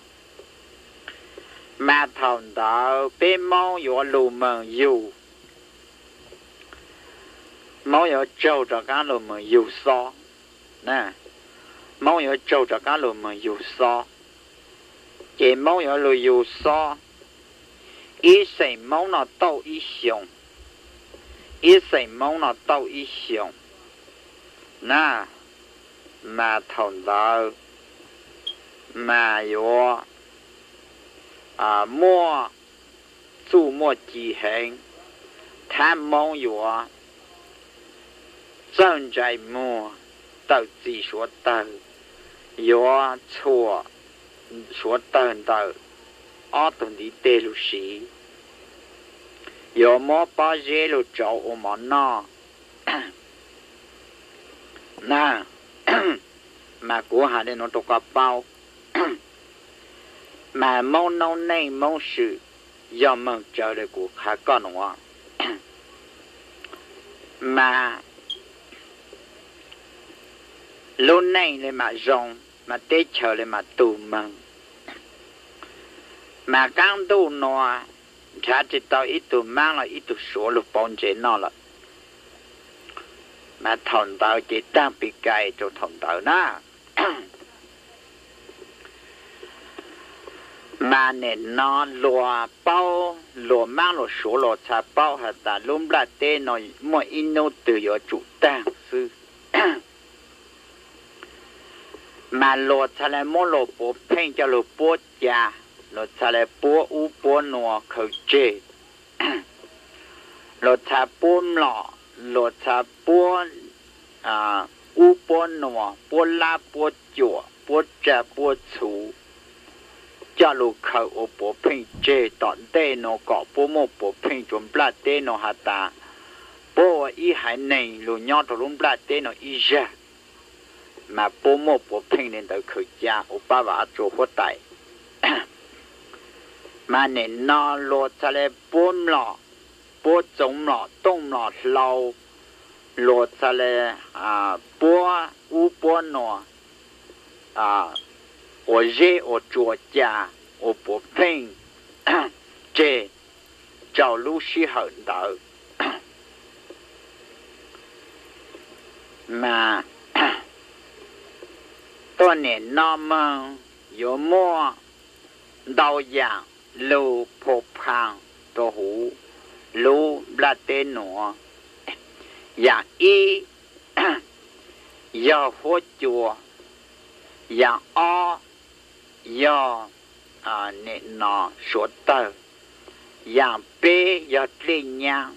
Mas thaum ntawd peb Moob yuav lug moog yug, Moob yuav tsaug rov qaab lug moog yug xob. Moob yuav tsaug rov qaab lug moog yug xob. Ces Moob yuav lug yug xob, ib xeem Moob no tauj ib xyoos, ib xeem Moob no tauj ib xyoos na. Mas thaum ntawd mas yuav muaj txuj muaj ci heev, thab Moob yuav txawj ntsais muag, tawm txim suav tawg, yuav txhuam suav tawg ntawm ob tug ntiv teg lug siv, yuav muab pob zeb lug tsauv ua mov noj na. Mas kuv has le nuav rua koj paub, mas Moob noob neej Moob swm yog moog tsawv le kuv qha koj nuav. Mas lub neej le mam zoo, mas teb chaws le mam tug moog. Mas qaab ntuj nuav nrhav tsi tau ib tug maab los ib tug suav lug pauv ntsev noj lawm. Mas thaum ntawd ces taag pis kais rua thaum ntawd na. Mas nim no luag paub, luag maab luag suav luag txhaj paub has tas lub nplaj teb no muaj ib nub twg yuav tsum taag xwb. Mas luag txhaj le muab luag puav pheej coj lug puab ca, luag txhaj le puab ub puab nua khaws tseg, luag txhaj puab mlom, luag txhaj puab ub puab nua, puab lab puab cuam, puab tsaj puab txhu, coj lug khaws ua puav pheej tseg tom ntej nuav kom puab muaj puav pheej rua nplaj teb nuav has tas puab ua ib haiv neeg lug nyob rua lub nplaj teb nuav ib zag, mas puab muaj puav pheej le ntawd khaws ca ua pab vam tsua huab tais. Mas nim no luag txhaj le puab mlom, puab txoov mlom tooj mlom hlau, luag txhaj le puab ub puab nua, ua zeb ua tsua ca ua puav pheej tseg rua lub sij hawm ntawd. Mas tuab neeg no moog yuav muaj ntau yaam lug phu phaag rua huv lub nplaj teb nuav. Yaam ib yog huab cua, yaam ob yog nim no suav tawg, yaam peb yog dlej nyaab,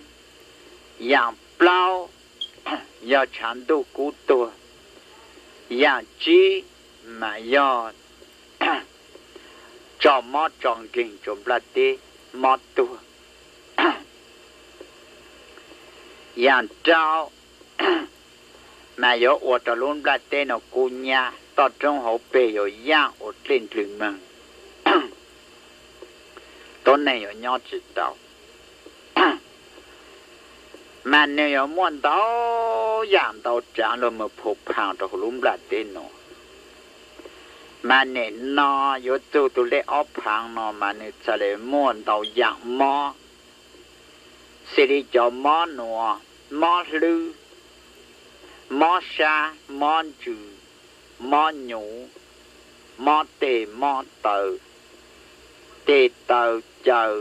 yaam plaub yog tshaav ntuj kub tuag, yaam tsib mas yog tso mob tso nkeeg rua nplaj teb mob tuag, yaam rau mas yuav ua rau lub nplaj teb nuav kub nyab, toj roob hauv peg yuav yaaj ua dlej ndlwg moog, tuab neeg yuav nyob tsi tau. Mas nwg yuav muaj ntau yaam ntau tsaav lug moog phu phaag rua huv lub nplaj teb nuav. Mas nim no yuav txug tug lej ob phaav no mas nwg txhaj le muaj ntau yaam mob, xws li cov mob nuav, mob hlwb, mob sab, mob ntsws, mob nyuv, mob teg mob taw, teg taw caw,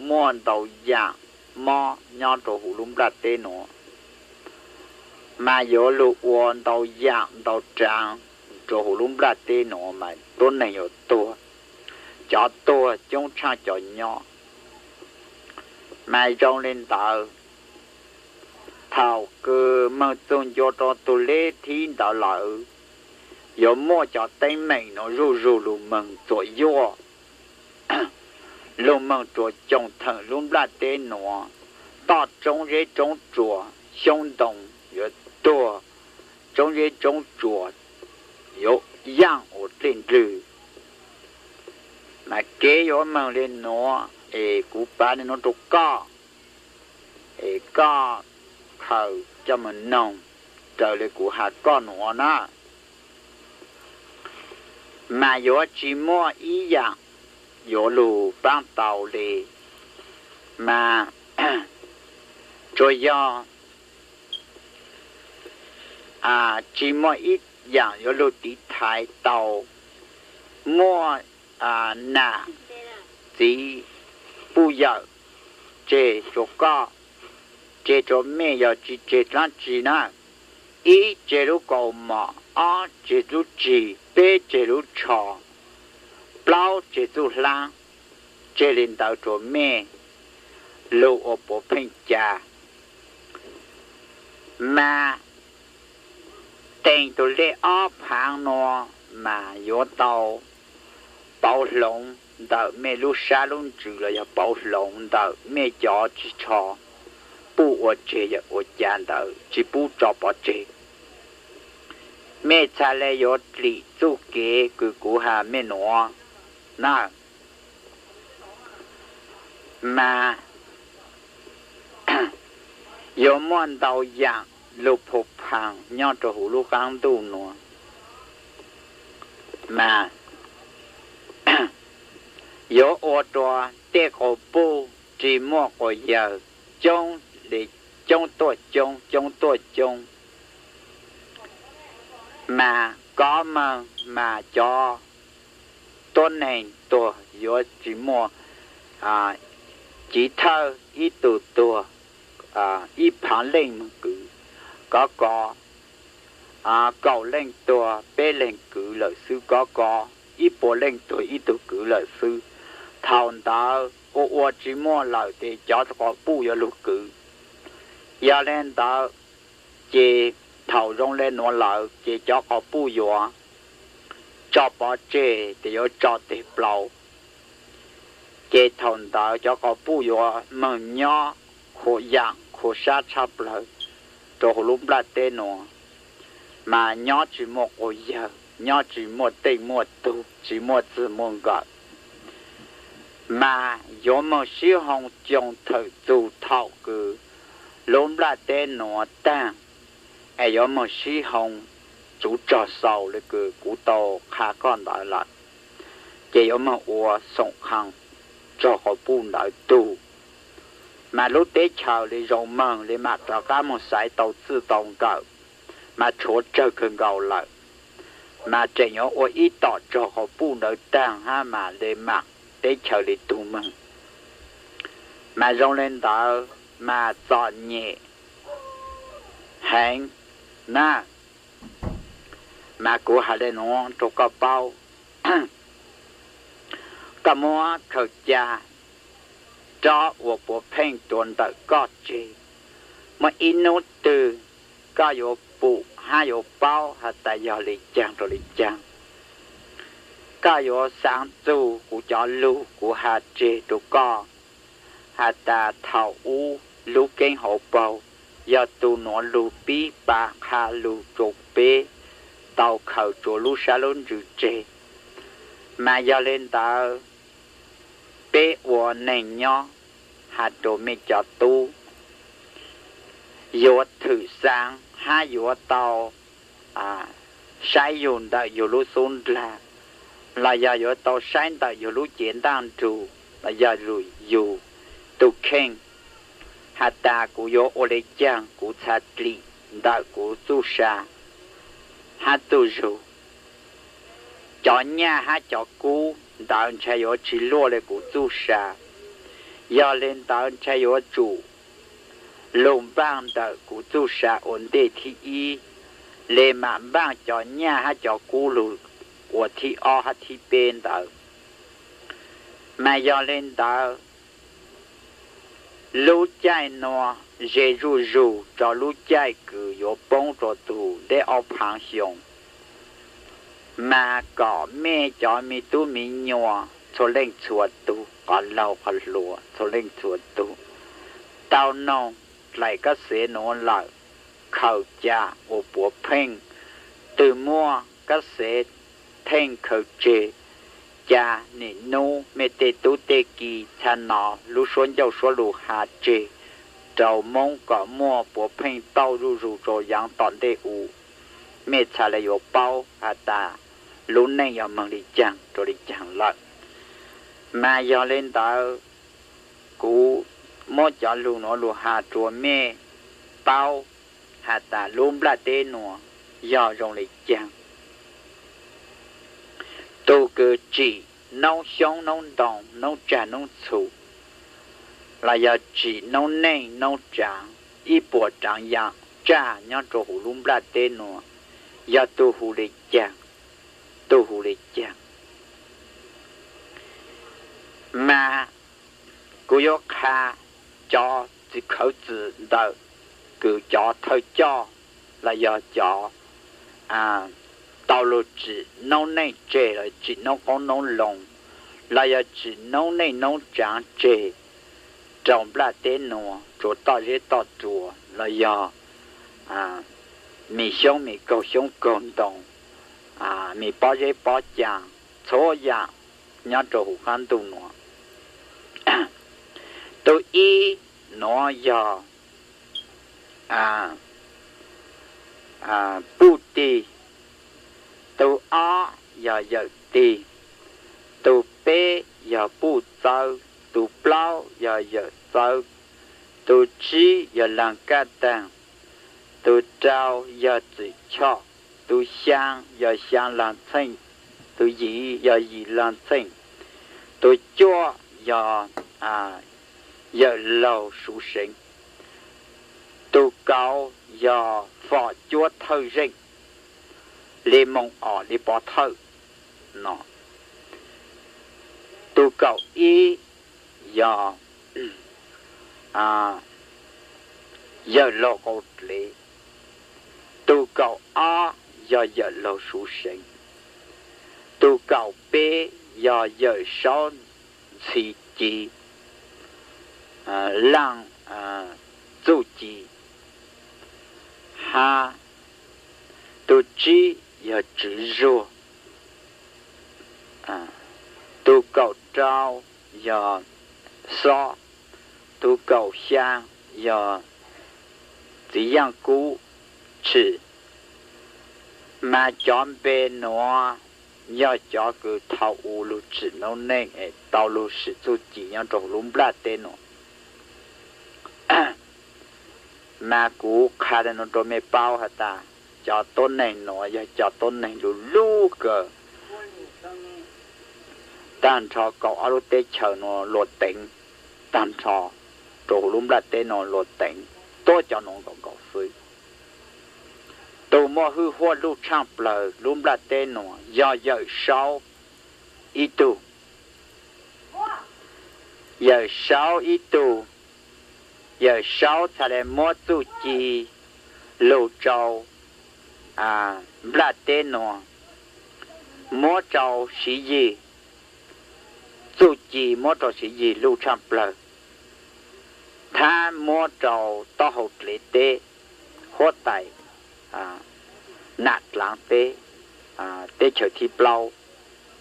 muaj ntau yaam mob nyob rua huv lub nplaj teb nuav. Mas yuav lug ua ntau yaam ntau tsaav rua huv lub nplaj teb nuav mas tuab neeg yuav tuag, cov tuag coob tshaaj cov nyob. Mas zoo le ntawd, thaum kws moog txug ncua rua tug lej thib ntawd lawm, yuav muaj cov teeb meem nuav zuj zug lug moog txuam yuaj, lug moog rua coom theem lub nplaj teb nuav, toj roob zeb roob tsuas xyoob ntoo yuav tuag, roob zeb roob tsuas yuav yaaj ua dlej ndlwg. Mas kev yuav moog le nuav es kuv pav le nuav rua koj, es koj khaws coj moog noog raws le kuv has koj nuav na. Mas yuav tsi muaj ib yaam yuav lug paab tau le, mas tsuas yog tsi muaj ib yaam yuav lug tiv thaiv tau muaj nam txiv puj yawm tseg rua koj, tseg rua mej yog tsi tseg dlaab tsi na. Ib, tseg lub kaus mom, ob, tseg lub tsig, peb, tseg lub tsho, plaub, tseg txuj hlaab, tseg le ntawd rua mej lug ua puav pheej ca. Mas teem tug lej ob phaav nuav mas yuav tau pauv hloov ntawm mej lub sab lub ntsws los yog pauv hloov ntawm mej cov tsi tsho puj ua tseg yawm ua ca ntawd tsi pub tso pov tseg. Mej txhaj le yuav dlim txuj kev kws kuv has mej nuav na. Mas yuav muaj ntau yaam lug phu phaag nyob rua huv lub qaab ntuj nuav, mas yuav ua rua tej quas puj tsi muaj quas yawg coob le coob tuaj coob, coob tuaj coob. Mas kov moog mas cov tuab neeg tuag yuav tsi muaj, civ thawj ib tug tuag ib phaav leej moog kwv, kov kov kaum leej tuag peb leeg kwv lawm xwb, kov kov ib puas leej tuag ib tug kwv lawm xwb. Thaum ntawd ua ua tsi muaj lawm tes cov quas puj yuav lug kwv. Yog le ntawd ces thaum zoo le nuav lawm ces cov quas puj yuav tso pov tseg tes yuav tso teg plaub. Ces thaum ntawd cov quas puj yuav moog nyob khuv yaam khuv sab tshaj plawg rua huv lub nplaj teb nuav, mas nyob tsi muaj quas yawg, nyob tsi muaj teej muaj tug, tsi muaj txwg muaj nkawm. Mas yuav moog sib hoo coom thawm txug thaum kws lub nplaj teb nuav taag, es yuav moog sib hoo tsuv tsog xaus le kws kuv tau qha koj ntawd lawm, ces yuav moog ua xoom qhaa txog quas puj ntawd tug. Mas lub teb chaws le zoo moog le maam rov qaab moog xaiv tau txwj tau nkawm, mas tshuav tsawg kawg nkaus lawm, mas tseem yuav ua ib tom txog qhov puj ntawd tag hab mam le mam teb chaws li tug moog. Mas zoo le ntawd mas txom nyem heev na. Mas kuv has le nuav rua koj paub, koj muab khaws ca rov ua puav pheej rua ntawm koj tseg. Muaj ib nub twg koj yuav pum hab yuav paub has tas yog le caag rua le caag. Koj yuav xaav txug kuv cov lug kuv has tseg rua koj has tas thaum ub lub keeb hauv paug yog tug nuav lug pib pav qha lug rua peb tau khaws tsua lub sab lub ntsws tseg. Mas yog le ntawd, peb ua neeg nyob has rua mej cov tub, yuav thwm xaav hab yuav tau saib yug ntawm yug lub xub ndlag, los yog yuav tau saib ntawm yug lub cev ntaaj nrug, los yog yug tug kheej, has tas kuv yuav ua le caag kuv txha dlim ntawm kuv txuj sa hab txuj zug. Cov nyaj hab cov kub ntawd ntshai yuav tsi luaj le kuv txuj sa. Yog le ntawd ntshai yuav tsum lug npaaj ntawm kuv txuj sa ua ntej thib ib, le mam npaaj cov nyaj hab cov kub lug ua thib ob hab thib peb ntawd. Mas yog le ntawd, lub caij nuav ze zuj zug rua lub caij kws yuav poob rua tug deb ob phaav xyoo. Mas kom mej cov me tub me nyuam txhua leej txhua tug, qhov laug qhov hluas txhua leej txhua tug, tau noog dlaim kab xev nuav lawm, khaws ca ua puav pheej. Twg muaj kab xev theej khaws tseg, ca nim nub mej tej tub tej ki txha nov lub suab ncauj suab lug has tseg rua Moob kom muaj puav pheej tauj zuj zug rua yaav tom ntej u, mej txha le yuav paub has tas lub neej yog moog le caag rua le caag lawm. Mas yog le ntawd, kuv muab cov lug nuav lug has rua mej paub has tas lub nplaj teb nuav yog zoo le caag. Tug kws tsim noob xyoob noob ntoo noob tsag noob txhu, los yog tsim noob neej noob tsaav, ib puas tsaav yaam tsaj nyob rua huv lub nplaj teb nuav, yog tug hu le caag, tug hu le caag. Mas kuv yuav qha cov txiv khawv txim ntawm kws cov thawj coj los yog cov tau lug tsim noob neej tseg los tsim noob qoob noob loo, los yog tsim noob neej noob tsaav tseg rua nplaj teb nuav, tsuav toj zeb toj tsua los yog me xyoob me kaug xyoob kaug ntoo, me pob zeb pob caa, txhua yaam nyob rua huv qaab ntuj nuav. Tug ib nuav yog puj tig, tug ob yog yawm tig, tug peb yog puj txawb, tug plaub yog yawm txawb, tug tsib yog laag kaj taag, tug rau yog txwm choj, tug xyaa yog xyaa laag txheej, tug yim yog yim laag txheej, tug cuaj yog yawm laug suv seev, tug kaum yog fom cuab thawj zeej li moos om li pov thawj no, tug kaum ib yog yawm laug qau dlev, tug kaum ob yog yawm laug suv seev, tug kaum peb yog yawm saub ntxhi ci, laaj txuj ci, hab tug tsib yog tswv zuag, tug kaum rau yog xob, tug kaum xyaa yog txiv yaaj kub tshwm. Mas cov npe nuav yog cov kws thaum u lug tsim noob neej es tau lug sim txuj ci nyob rua huv lub nplaj teb nuav. Mas kuv qha le nuav rua mej paub has tas Cov tuab neeg nuav yog cov tuab neeg lug lub kawg. Tag nrho kaum ob lub teb chaws nuav luag teev tag nrho rua huv lub nplaj teb nuav luag teev tuab cov nuav nkaus nkaus xwb. Tug muaj hwj huaj luj tshaaj plawg lub nplaj teb nuav yog Yawm Saub ib tug. Yawm Saub ib tug, Yawm Saub txhaj le muab txuj ci lug rau nplaj teb nuav, muab rau Siv Yig, txuj ci muab rau Siv Yig luj tshaaj plawg, thab muab rau taub hau dlev teb, huab tais Nam Dlaav teb, teb chaws thib plaub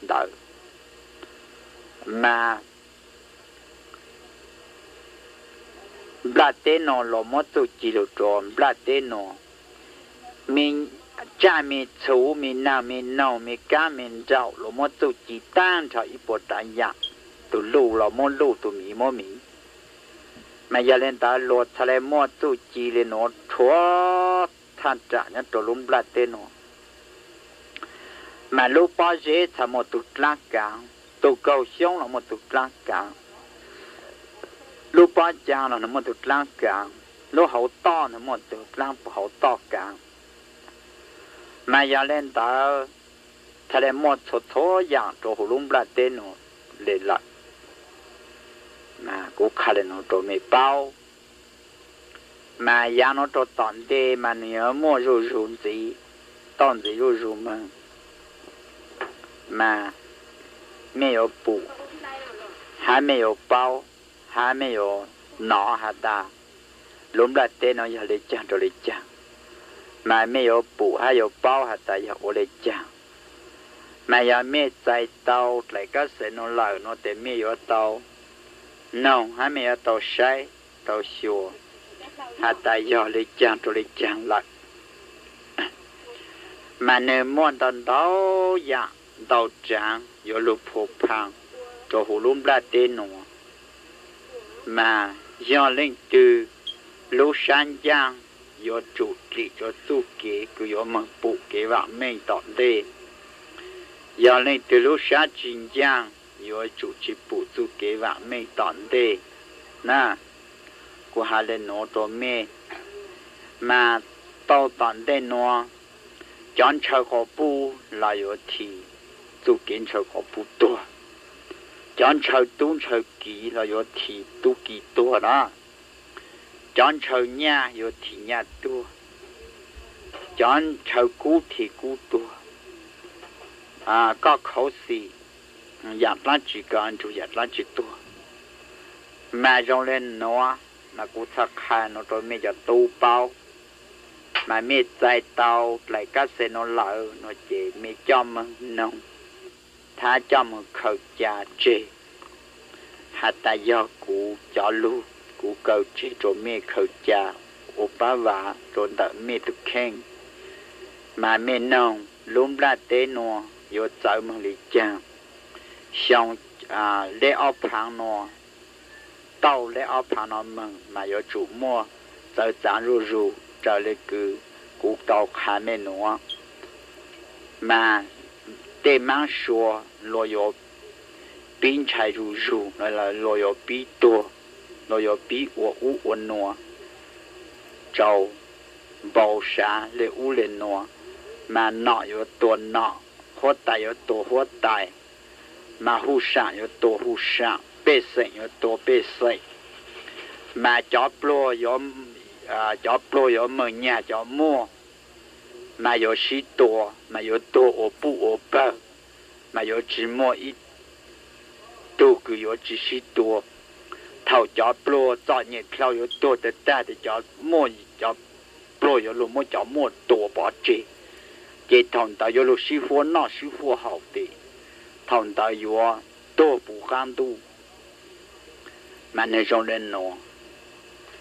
ntawd. Mas nplaj teb nuav los muab txuj ci lug rua nplaj teb nuav, me tsaj me txhu, me naag me noog, me kaab me nraum los muab txuj ci taag nrho ib puas raav yaam, tug luj los muab luj, tug miv muab miv. Mas yog le ntawd luag txhaj le muaj txuj ci le nuav rhuav thaj raam nyob rua lub nplaj teb nuav. Mas lub pob zeb txhaj muaj tug dlaab kaav, tug kaug xyoob los muaj tug dlaab kaav, lub pob caa los muaj tug dlaab kaav, lub hauv toj los muaj tug dlaab hauv toj kaav. Mas yog le ntawd txhaj le muaj txhua txhua yaam rua huv lub nplaj teb nuav le lawm. Kuv qha le nuav rua mej paub. Mas yaav nuav rua tom ntej mas nwg yuav muaj zuj zug ntxiv, toj ntxiv zuj zug mog. Mas mej yuav pum, hab mej yuav paub, hab mej yuav nov has tas lub nplaj teb nuav yog le caag rua le caag. Mas mej yuav pum hab yuav paub has tas yog ua le caag. Mas yog mej txais tau dlaim kab xes nuav lawm nuav tes mej yuav tau noog hab mej yuav tau saib tau xyuas has tas yog le caag rua le caag lawm. Mas nwg muaj ntau ntau yaam ntau tsaav yuav lug phua phaag rua huv lub nplaj teb nuav. Mas yog leej twg lub sab ncaaj yuav tsum dlim rua txuj kev kws yuav moog pum kev vaam meej tom ntej. Yog leej twg lub sab tsi ncaaj yuav tsum tsi pum txuj kev vaam meej tom ntej na. Kuv has le nuav rua mej, mas tau tom ntej nuav, cov ntshaw quas puj los yuav thim txuj kev ntshaw quas puj tuag, cov ntshaw tub ntshaw kiv los yuav thim tub kiv tuag na, cov ntshaw nyaj yuav thim nyaj tuag, cov ntshaw kub thim kub tuag. Koj khuv xim yaam dlaab tsi koj nrug yaam dlaab tsi tuag. Mas zoo le nuav, mas kuv txhaj qha nuav rua mej cov tub paub. Mas mej txais tau dlaim kab xes nuav lawm nuav ces mej coj moog noog, thab coj moog khaws ca tseg has tas yog kuv cov lug, kuv kaw tseg rua mej khaws ca ua paab vav rua ntawm mej tug kheej. Mas mej noog lub nplaj teb nuav yuav txawv moog le caag. Xyoo leb ob phaav nuav, tau leb ob phaav nuav moog mas yuav tsum muaj txawv txaav zuj zug raws le kws kuv tau qha mej nuav. Mas tej maab sua luag yuav pib ntshai zuj zug, luag yuav pib tuag, luag yuav pib ua ub ua nuav rau npau sav le ub le nuav. Mas nom yuav tua nom, huab tais yuav tua huab tais, mas huj saam yuav tua huj saam, pej xeem yuav tua pej xeem. Mas cov pluag, cov pluag yuav moog nyag cov muaj, mas yuav sib tua, mas yuav tuag ua puj ua pawg, mas yuav tsi muaj ib tug kws yuav tsi sib tua. Thaum cov pluag txom nyem dhau yuav tuag tag tag tes cov muaj, cov pluag yuav lug muab cov muaj tua pov tseg, ces thaum ntawd yuav lug sib huab noj sib huab haus tes thaum ntawd yuav tuag puv qaab ntuj. Mas nwg zoo le nuav,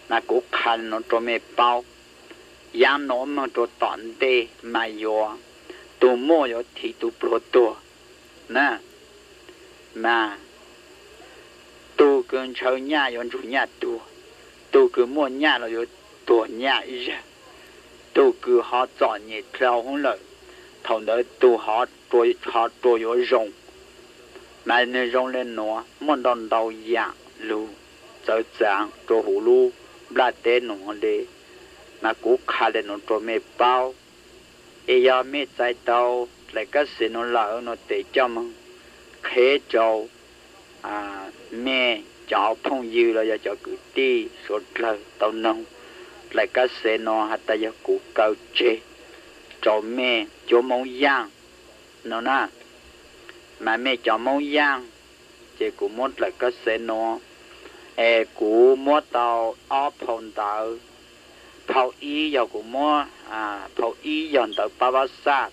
mas kuv qha le nuav rua mej paub. Yaav nuav moog rua tom ntej mas yuav, tug muaj yuav thim tug pluag tuag na. Mas tug kws ntshaw nyaj yuav nrug nyaj tuag, tug kws muaj nyaj los yuav tuag nyaj ib zag, tug kws ho txom nyem dlhau hwv lawm, thaum ntawd tug ho rua yuav zoo. Mas nwg zoo le nuav muaj ntau ntau yaam lug txawv txaav rua huv lub nplaj teb nuav le. Mas kuv qha le nuav rua mej paub, es yog mej txais tau dlaim kab xev nuav lawm nuav tes coj moog qhev rua mej cov phooj ywg los yog cov kwv tij suav dlawg tau noog dlaim kab xev nuav has tas yog kuv kaw tseg rua mej cuab Moob Yaaj no na. Mas mej cov Moob Yaaj, ces kuv muab dlaim kab xev nuav, es kuv muab tau ob phau ntawv. Phau ib yog kuv muab, phau ib yog ntawv pab vab xaj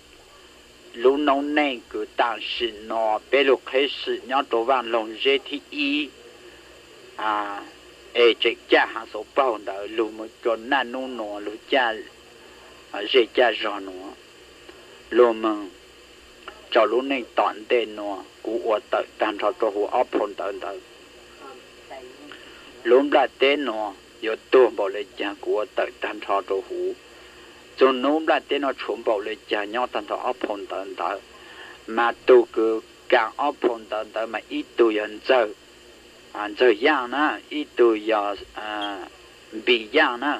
lub noob neej kws tam sim no peb lug qheb sim nyob rua Vaaj Loog Zeb thib ib, es tseem caj haav xauv paug ntawd lug moog rua naj nub nuav lug caj zej caj zog nuav, lug moog rua lub neej tom ntej nuav kuv ua tawm taag nrho rua huv ob phau ntawv ntawd. Lub nplaj teb nuav yuav tuag npaum le caag kuv ua tawm taag nrho rua huv. Txug nub nplaj teb nuav tshuav npaum le caag nyob taag nrho ob phau ntawv ntawd. Mas tug kws kaam ob phau ntawv ntawd mas ib tug yog Ntxawg Yaaj na, ib tug yog Npis Yaaj na.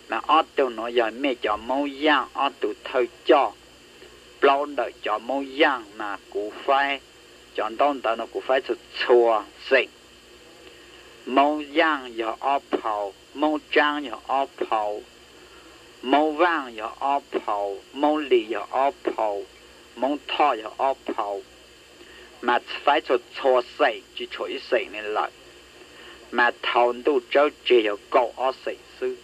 Mas ob tug nuav yog mej cov Moob Yaaj ob tug thawj coj. Plaub ntawm cov Moob Yaaj mas kuv faib, cov ntaub ntawv no kuv faib txhua txhua xeem. Moob Yaaj yog ob phau, Moob Tsaab yog ob phau, Moob Vaaj yog ob phau, Moob Lis yog ob phau, Moob Thoj yog ob phau. Mas faib txhua txhua xeem tsi tshuav ib xeem le lawm. Mas thaus ntuj tsawb tseg yog kaum ob xeem xwb.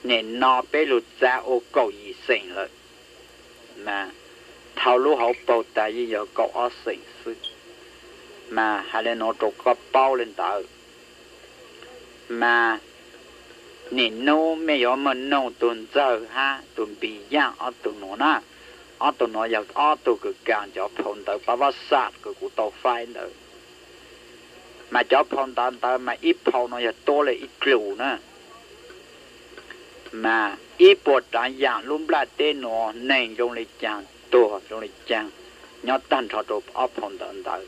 Nim no peb lug txav ua kaum yim xeem lawm. Mas thaus lub hauv paug tas yeej yog kaum ob xeem xwb. Mas has le nuav rua koj paub le ntawd. Mas nim nub mej yuav moog noog tug Ntxawg hab tug Npis Yaaj ob tug nuav na. Ob tug nuav yog ob tug kws kaam cov phau ntawv pab vab xaj kws kuv tau faib ntawd. Mas cov phau ntawv ntawd mas ib phau nuav yog tuab le ib dlus na. Mas ib puas raav yaam lub nplaj teb nuav neeg zoo le caag, tuag zoo le caag, nyob taag nrho rua ob phau ntawv ntawd.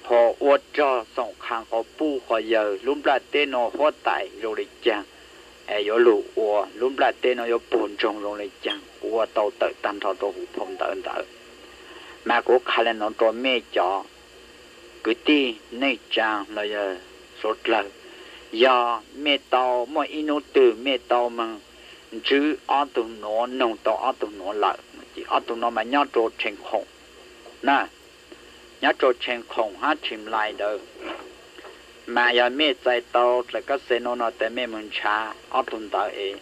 Ho ua rog xoom qha quas puj quas yawg lub nplaj teb nuav huab tais zoo le caag, es yuav lug ua lub nplaj teb nuav yuav puag ntsoog zoo le caag, kuv ua tau tawm taag nrho rua huv phau ntawv ntawd. Mas kuv qha le nuav rua mej cov kwv tij neej tsaa los yog suav dlawg, yog mej tau muaj ib nub twg mej tau moog ntsib ob tug nuav, noog tau ob tug nuav lawm, ces ob tug nuav mas nyob rua Tshee Khoom na, nyob rua Tshee Khoom hab Tshee Lais ntawd. Mas yog mej txais tau dlaim kab xev nuav no tes mej moog nrhav ob tug ntawv es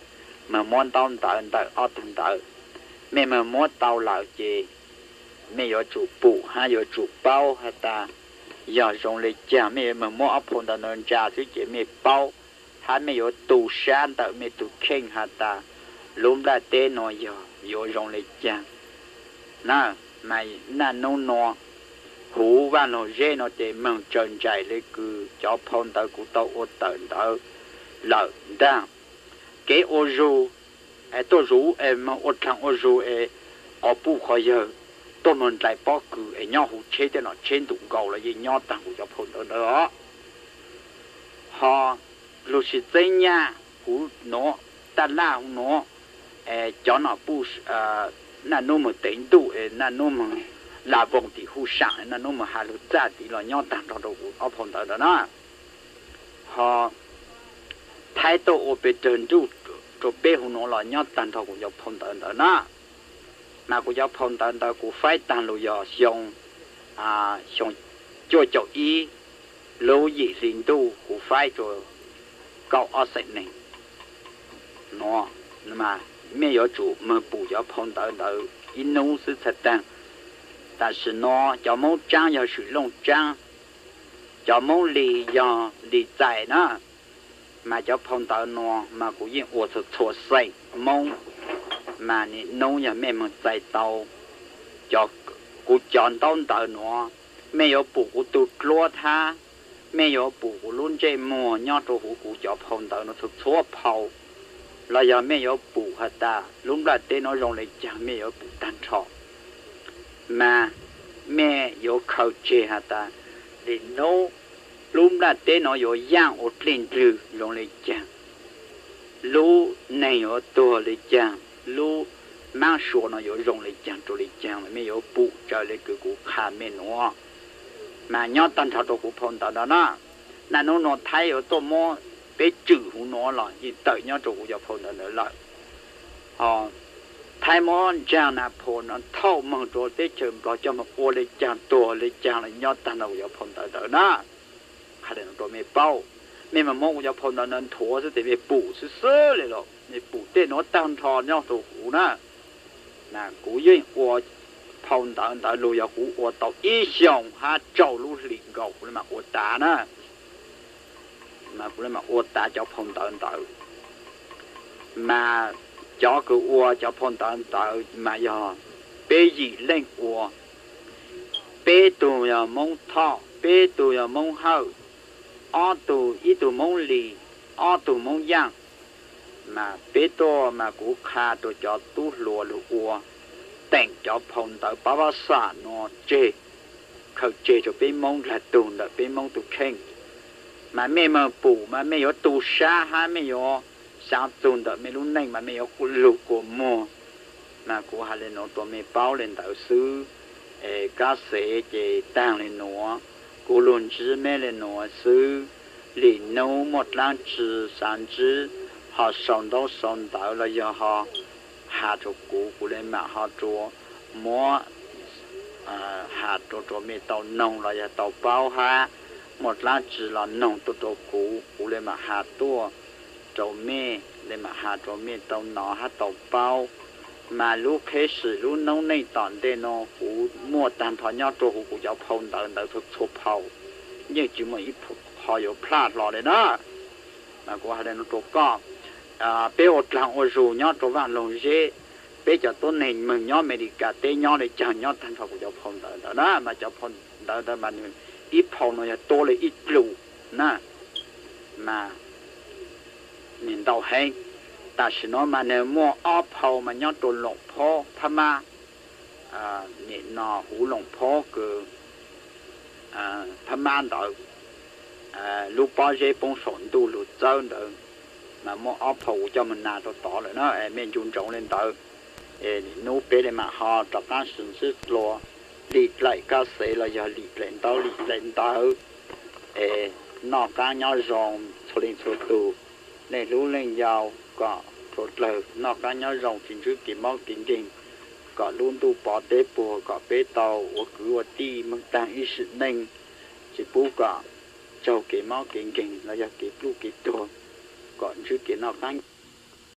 moog muab ntaub ntawv ntawm ob tug ntawd. Mej moog muab tau lawm ces mej yuav tsum pum hab yuav tsum paub has tas yog zoo le caag. Mej yuav moog muab ob phau ntawv ntawd ntsa xwb ces mej paub, hab mej yuav tu sab ntawm mej tug kheej has tas lub nplaj teb nuav yog yuav zoo le caag na. Mas naj nub nuav huv Vaaj Loog Zeb nuav ces moog tsaws ntsais le kws cov phau ntawv kuv tau ua tawm ntawd lawm ntag. Kev ua zug, tuaj zug es moog ua dlaag ua zug es quas puj quas yawg tuaj moog dlais pob kws es nyob huv tsheb tej nom tsheb ntum nkaus los yeej nyob taag huv cov phau ntawv ntawd os. Ho lug sib txeeb nyaj huv nuav, taj laj huv nuav, cov nom puj naj nub moog teev ntuj es naj nub moog la voog tim huj saam, naj nub moog has lug txaj tid los nyob taag nrho rua kuv ob phau ntawv ntawd na. Ho Thaib tuaj ua pes tsawg ntuj rua peb huv nuav los nyob taag nrho kuv cov phau ntawv ntawd na. Mas kuv cov phau ntawv ntawd kuv faib taag lug yog xyoo, xyoo cuaj caum ib, lub yim hli ntuj kuv faib rua kaum ob xeem neeg nuav. Mej yuav tsum moog pum cov phau ntawv ntawd ib nub xwb txhais taag. Tam sim nuav cov Moob Tsaab yog Swm Looj Tsaab, cov Moob Lis yog Lis Txais na. Mas cov phau ntawv nuav mas kuv yeej ua txhua txhua xeem Moob. Mas nim nub yog mej moog txais tau kuv cov ntaub ntawv nuav, mej yuav pum kuv tug dluab thab, mej yuav pum kuv lub ntsej muag nyob rua huv kuv cov phau ntawv nuav txhua txhua phau. los yog mej yuav pum has tas lub nplaj teb nuav zoo le caag, mej yuav pum taag nrho, mas mej yuav khaws tseg has tas, nim nub lub nplaj teb nuav yuav yaaj ua dlej ndwg zoo le caag, lub neeg yuav tuag le caag, lub maab sua nuav yuav zoo le caag rua le caag, mej yuav pum tsawg le kws kuv qha mej nuav. Mas nyob taag nrho rua kuv phau ntawv ntawd na, naj nub nuav Thaib yuav tuaj muab peb tswm huv nuav los yeej tawm nyob rua kuv cov phau ntawv ntawd lawm. Thaib muab ntsaag Nas Phoo no thauj moog rua teb chaws Nplog coj moog ua le caag tuag le caag los nyob taag nrho kuv cov phau ntawv ntawd na. Hais le nuav rua mej paub, mej mas muab kuv cov phau ntawv ntawd nthuav xwb tes mej pum xwb xwb le los mej pum tej nuav taag nrho nyob rua kuv na. Mas kuv yeej ua phau ntawv ntawd lug yog kuv ua tau ib xyoos hab rau lub hlis nkaus kuv le mam ua tas na. Mas kuv le mam ua tas cov phau ntawv ntawd. Mas cov kws ua cov phau ntawv ntawd mas yog peb yim leej ua, peb tug yog Moob Thoj, peb tug yog Moob Hawj, ob tug, ib tug Moob Lis, ob tug Moob Yaaj. Mas peb tuaj mas kuv qha rua cov tub hluas lug ua, teem cov phau ntawv pab vaj xam nuav tseg, khaws tseg rua peb Moob dlaag tug ntawm peb Moob tug kheej. Mas mej moog pum mas mej yuav tu sab hab mej yuav xaav txug ntawm mej lub neej mas mej yuav lug kua muag. Mas kuv has le nuav rua mej paub le ntawd xwb. Es kab xev ces taag le nuav, kuv lug ntsib mej le nuav xwb. Lim nub muaj dlaab tsi xaav ntsib, ho sau ntaub sau ntawv los yog ho has rua kuv, kuv le mam ho rua muab has rua rua mej tau noog los yog tau paub hab muaj dlaab tsi los noog tuaj rua kuv, kuv le mam has tuaj rua mej, le mam has rua mej tau nov hab tau paub. Mas lub qheb sim lub noob neej tom ntej nuav kuv muaj taag nrho nyob rua huv kuv cov phau ntawv ntawd txhua txhua phau, yeej tsi muaj ib qho yuav plaj hlo le na. Mas kuv has le nuav rua koj, peb ua dlaag ua zug nyob rua Vaaj Loog Zeb, peb cov tuab neeg moog nyob Amelikas teb nyob le caag nyob taag nrho kuv cov phau ntawv ntawd na. Mas cov phau ntawv ntawd mas nwg ib phau nuav yog tuab le ib dlus na. Mas nwg ntau heev. Tam sim nuav mas nwg muaj ob phau mas nyob rua Loos Phob Phab Mab, nim no huv Loos Phob kws Phab Mab ntawd, lub pob zeb poob saum ntuj lug txawb ntawd, mas muaj ob phau kuv coj moog nas rua tod lawm na. Mej ncu ntsoov le ntawd. Nim nub peb le mam ho rov qaab sib ntsib dlua, lim dlaim kab xev los yog lim dlaim ntaub lim dlaim ntawv. Es noj qaab nyob zoo txhua leej txhua tug, leej hlub leej yau kom dlua dlawg, noj qaab nyob zoo tsis ntsib kev mob kev nkeeg, kom lub ntuj pov teb puag, kom peb tau ua kwv ua tij moog taag ib sim neej, tsis pub kom raug kev mob kev nkeeg los yog kev pluj kev tuag, kom ntsib kev noj qaab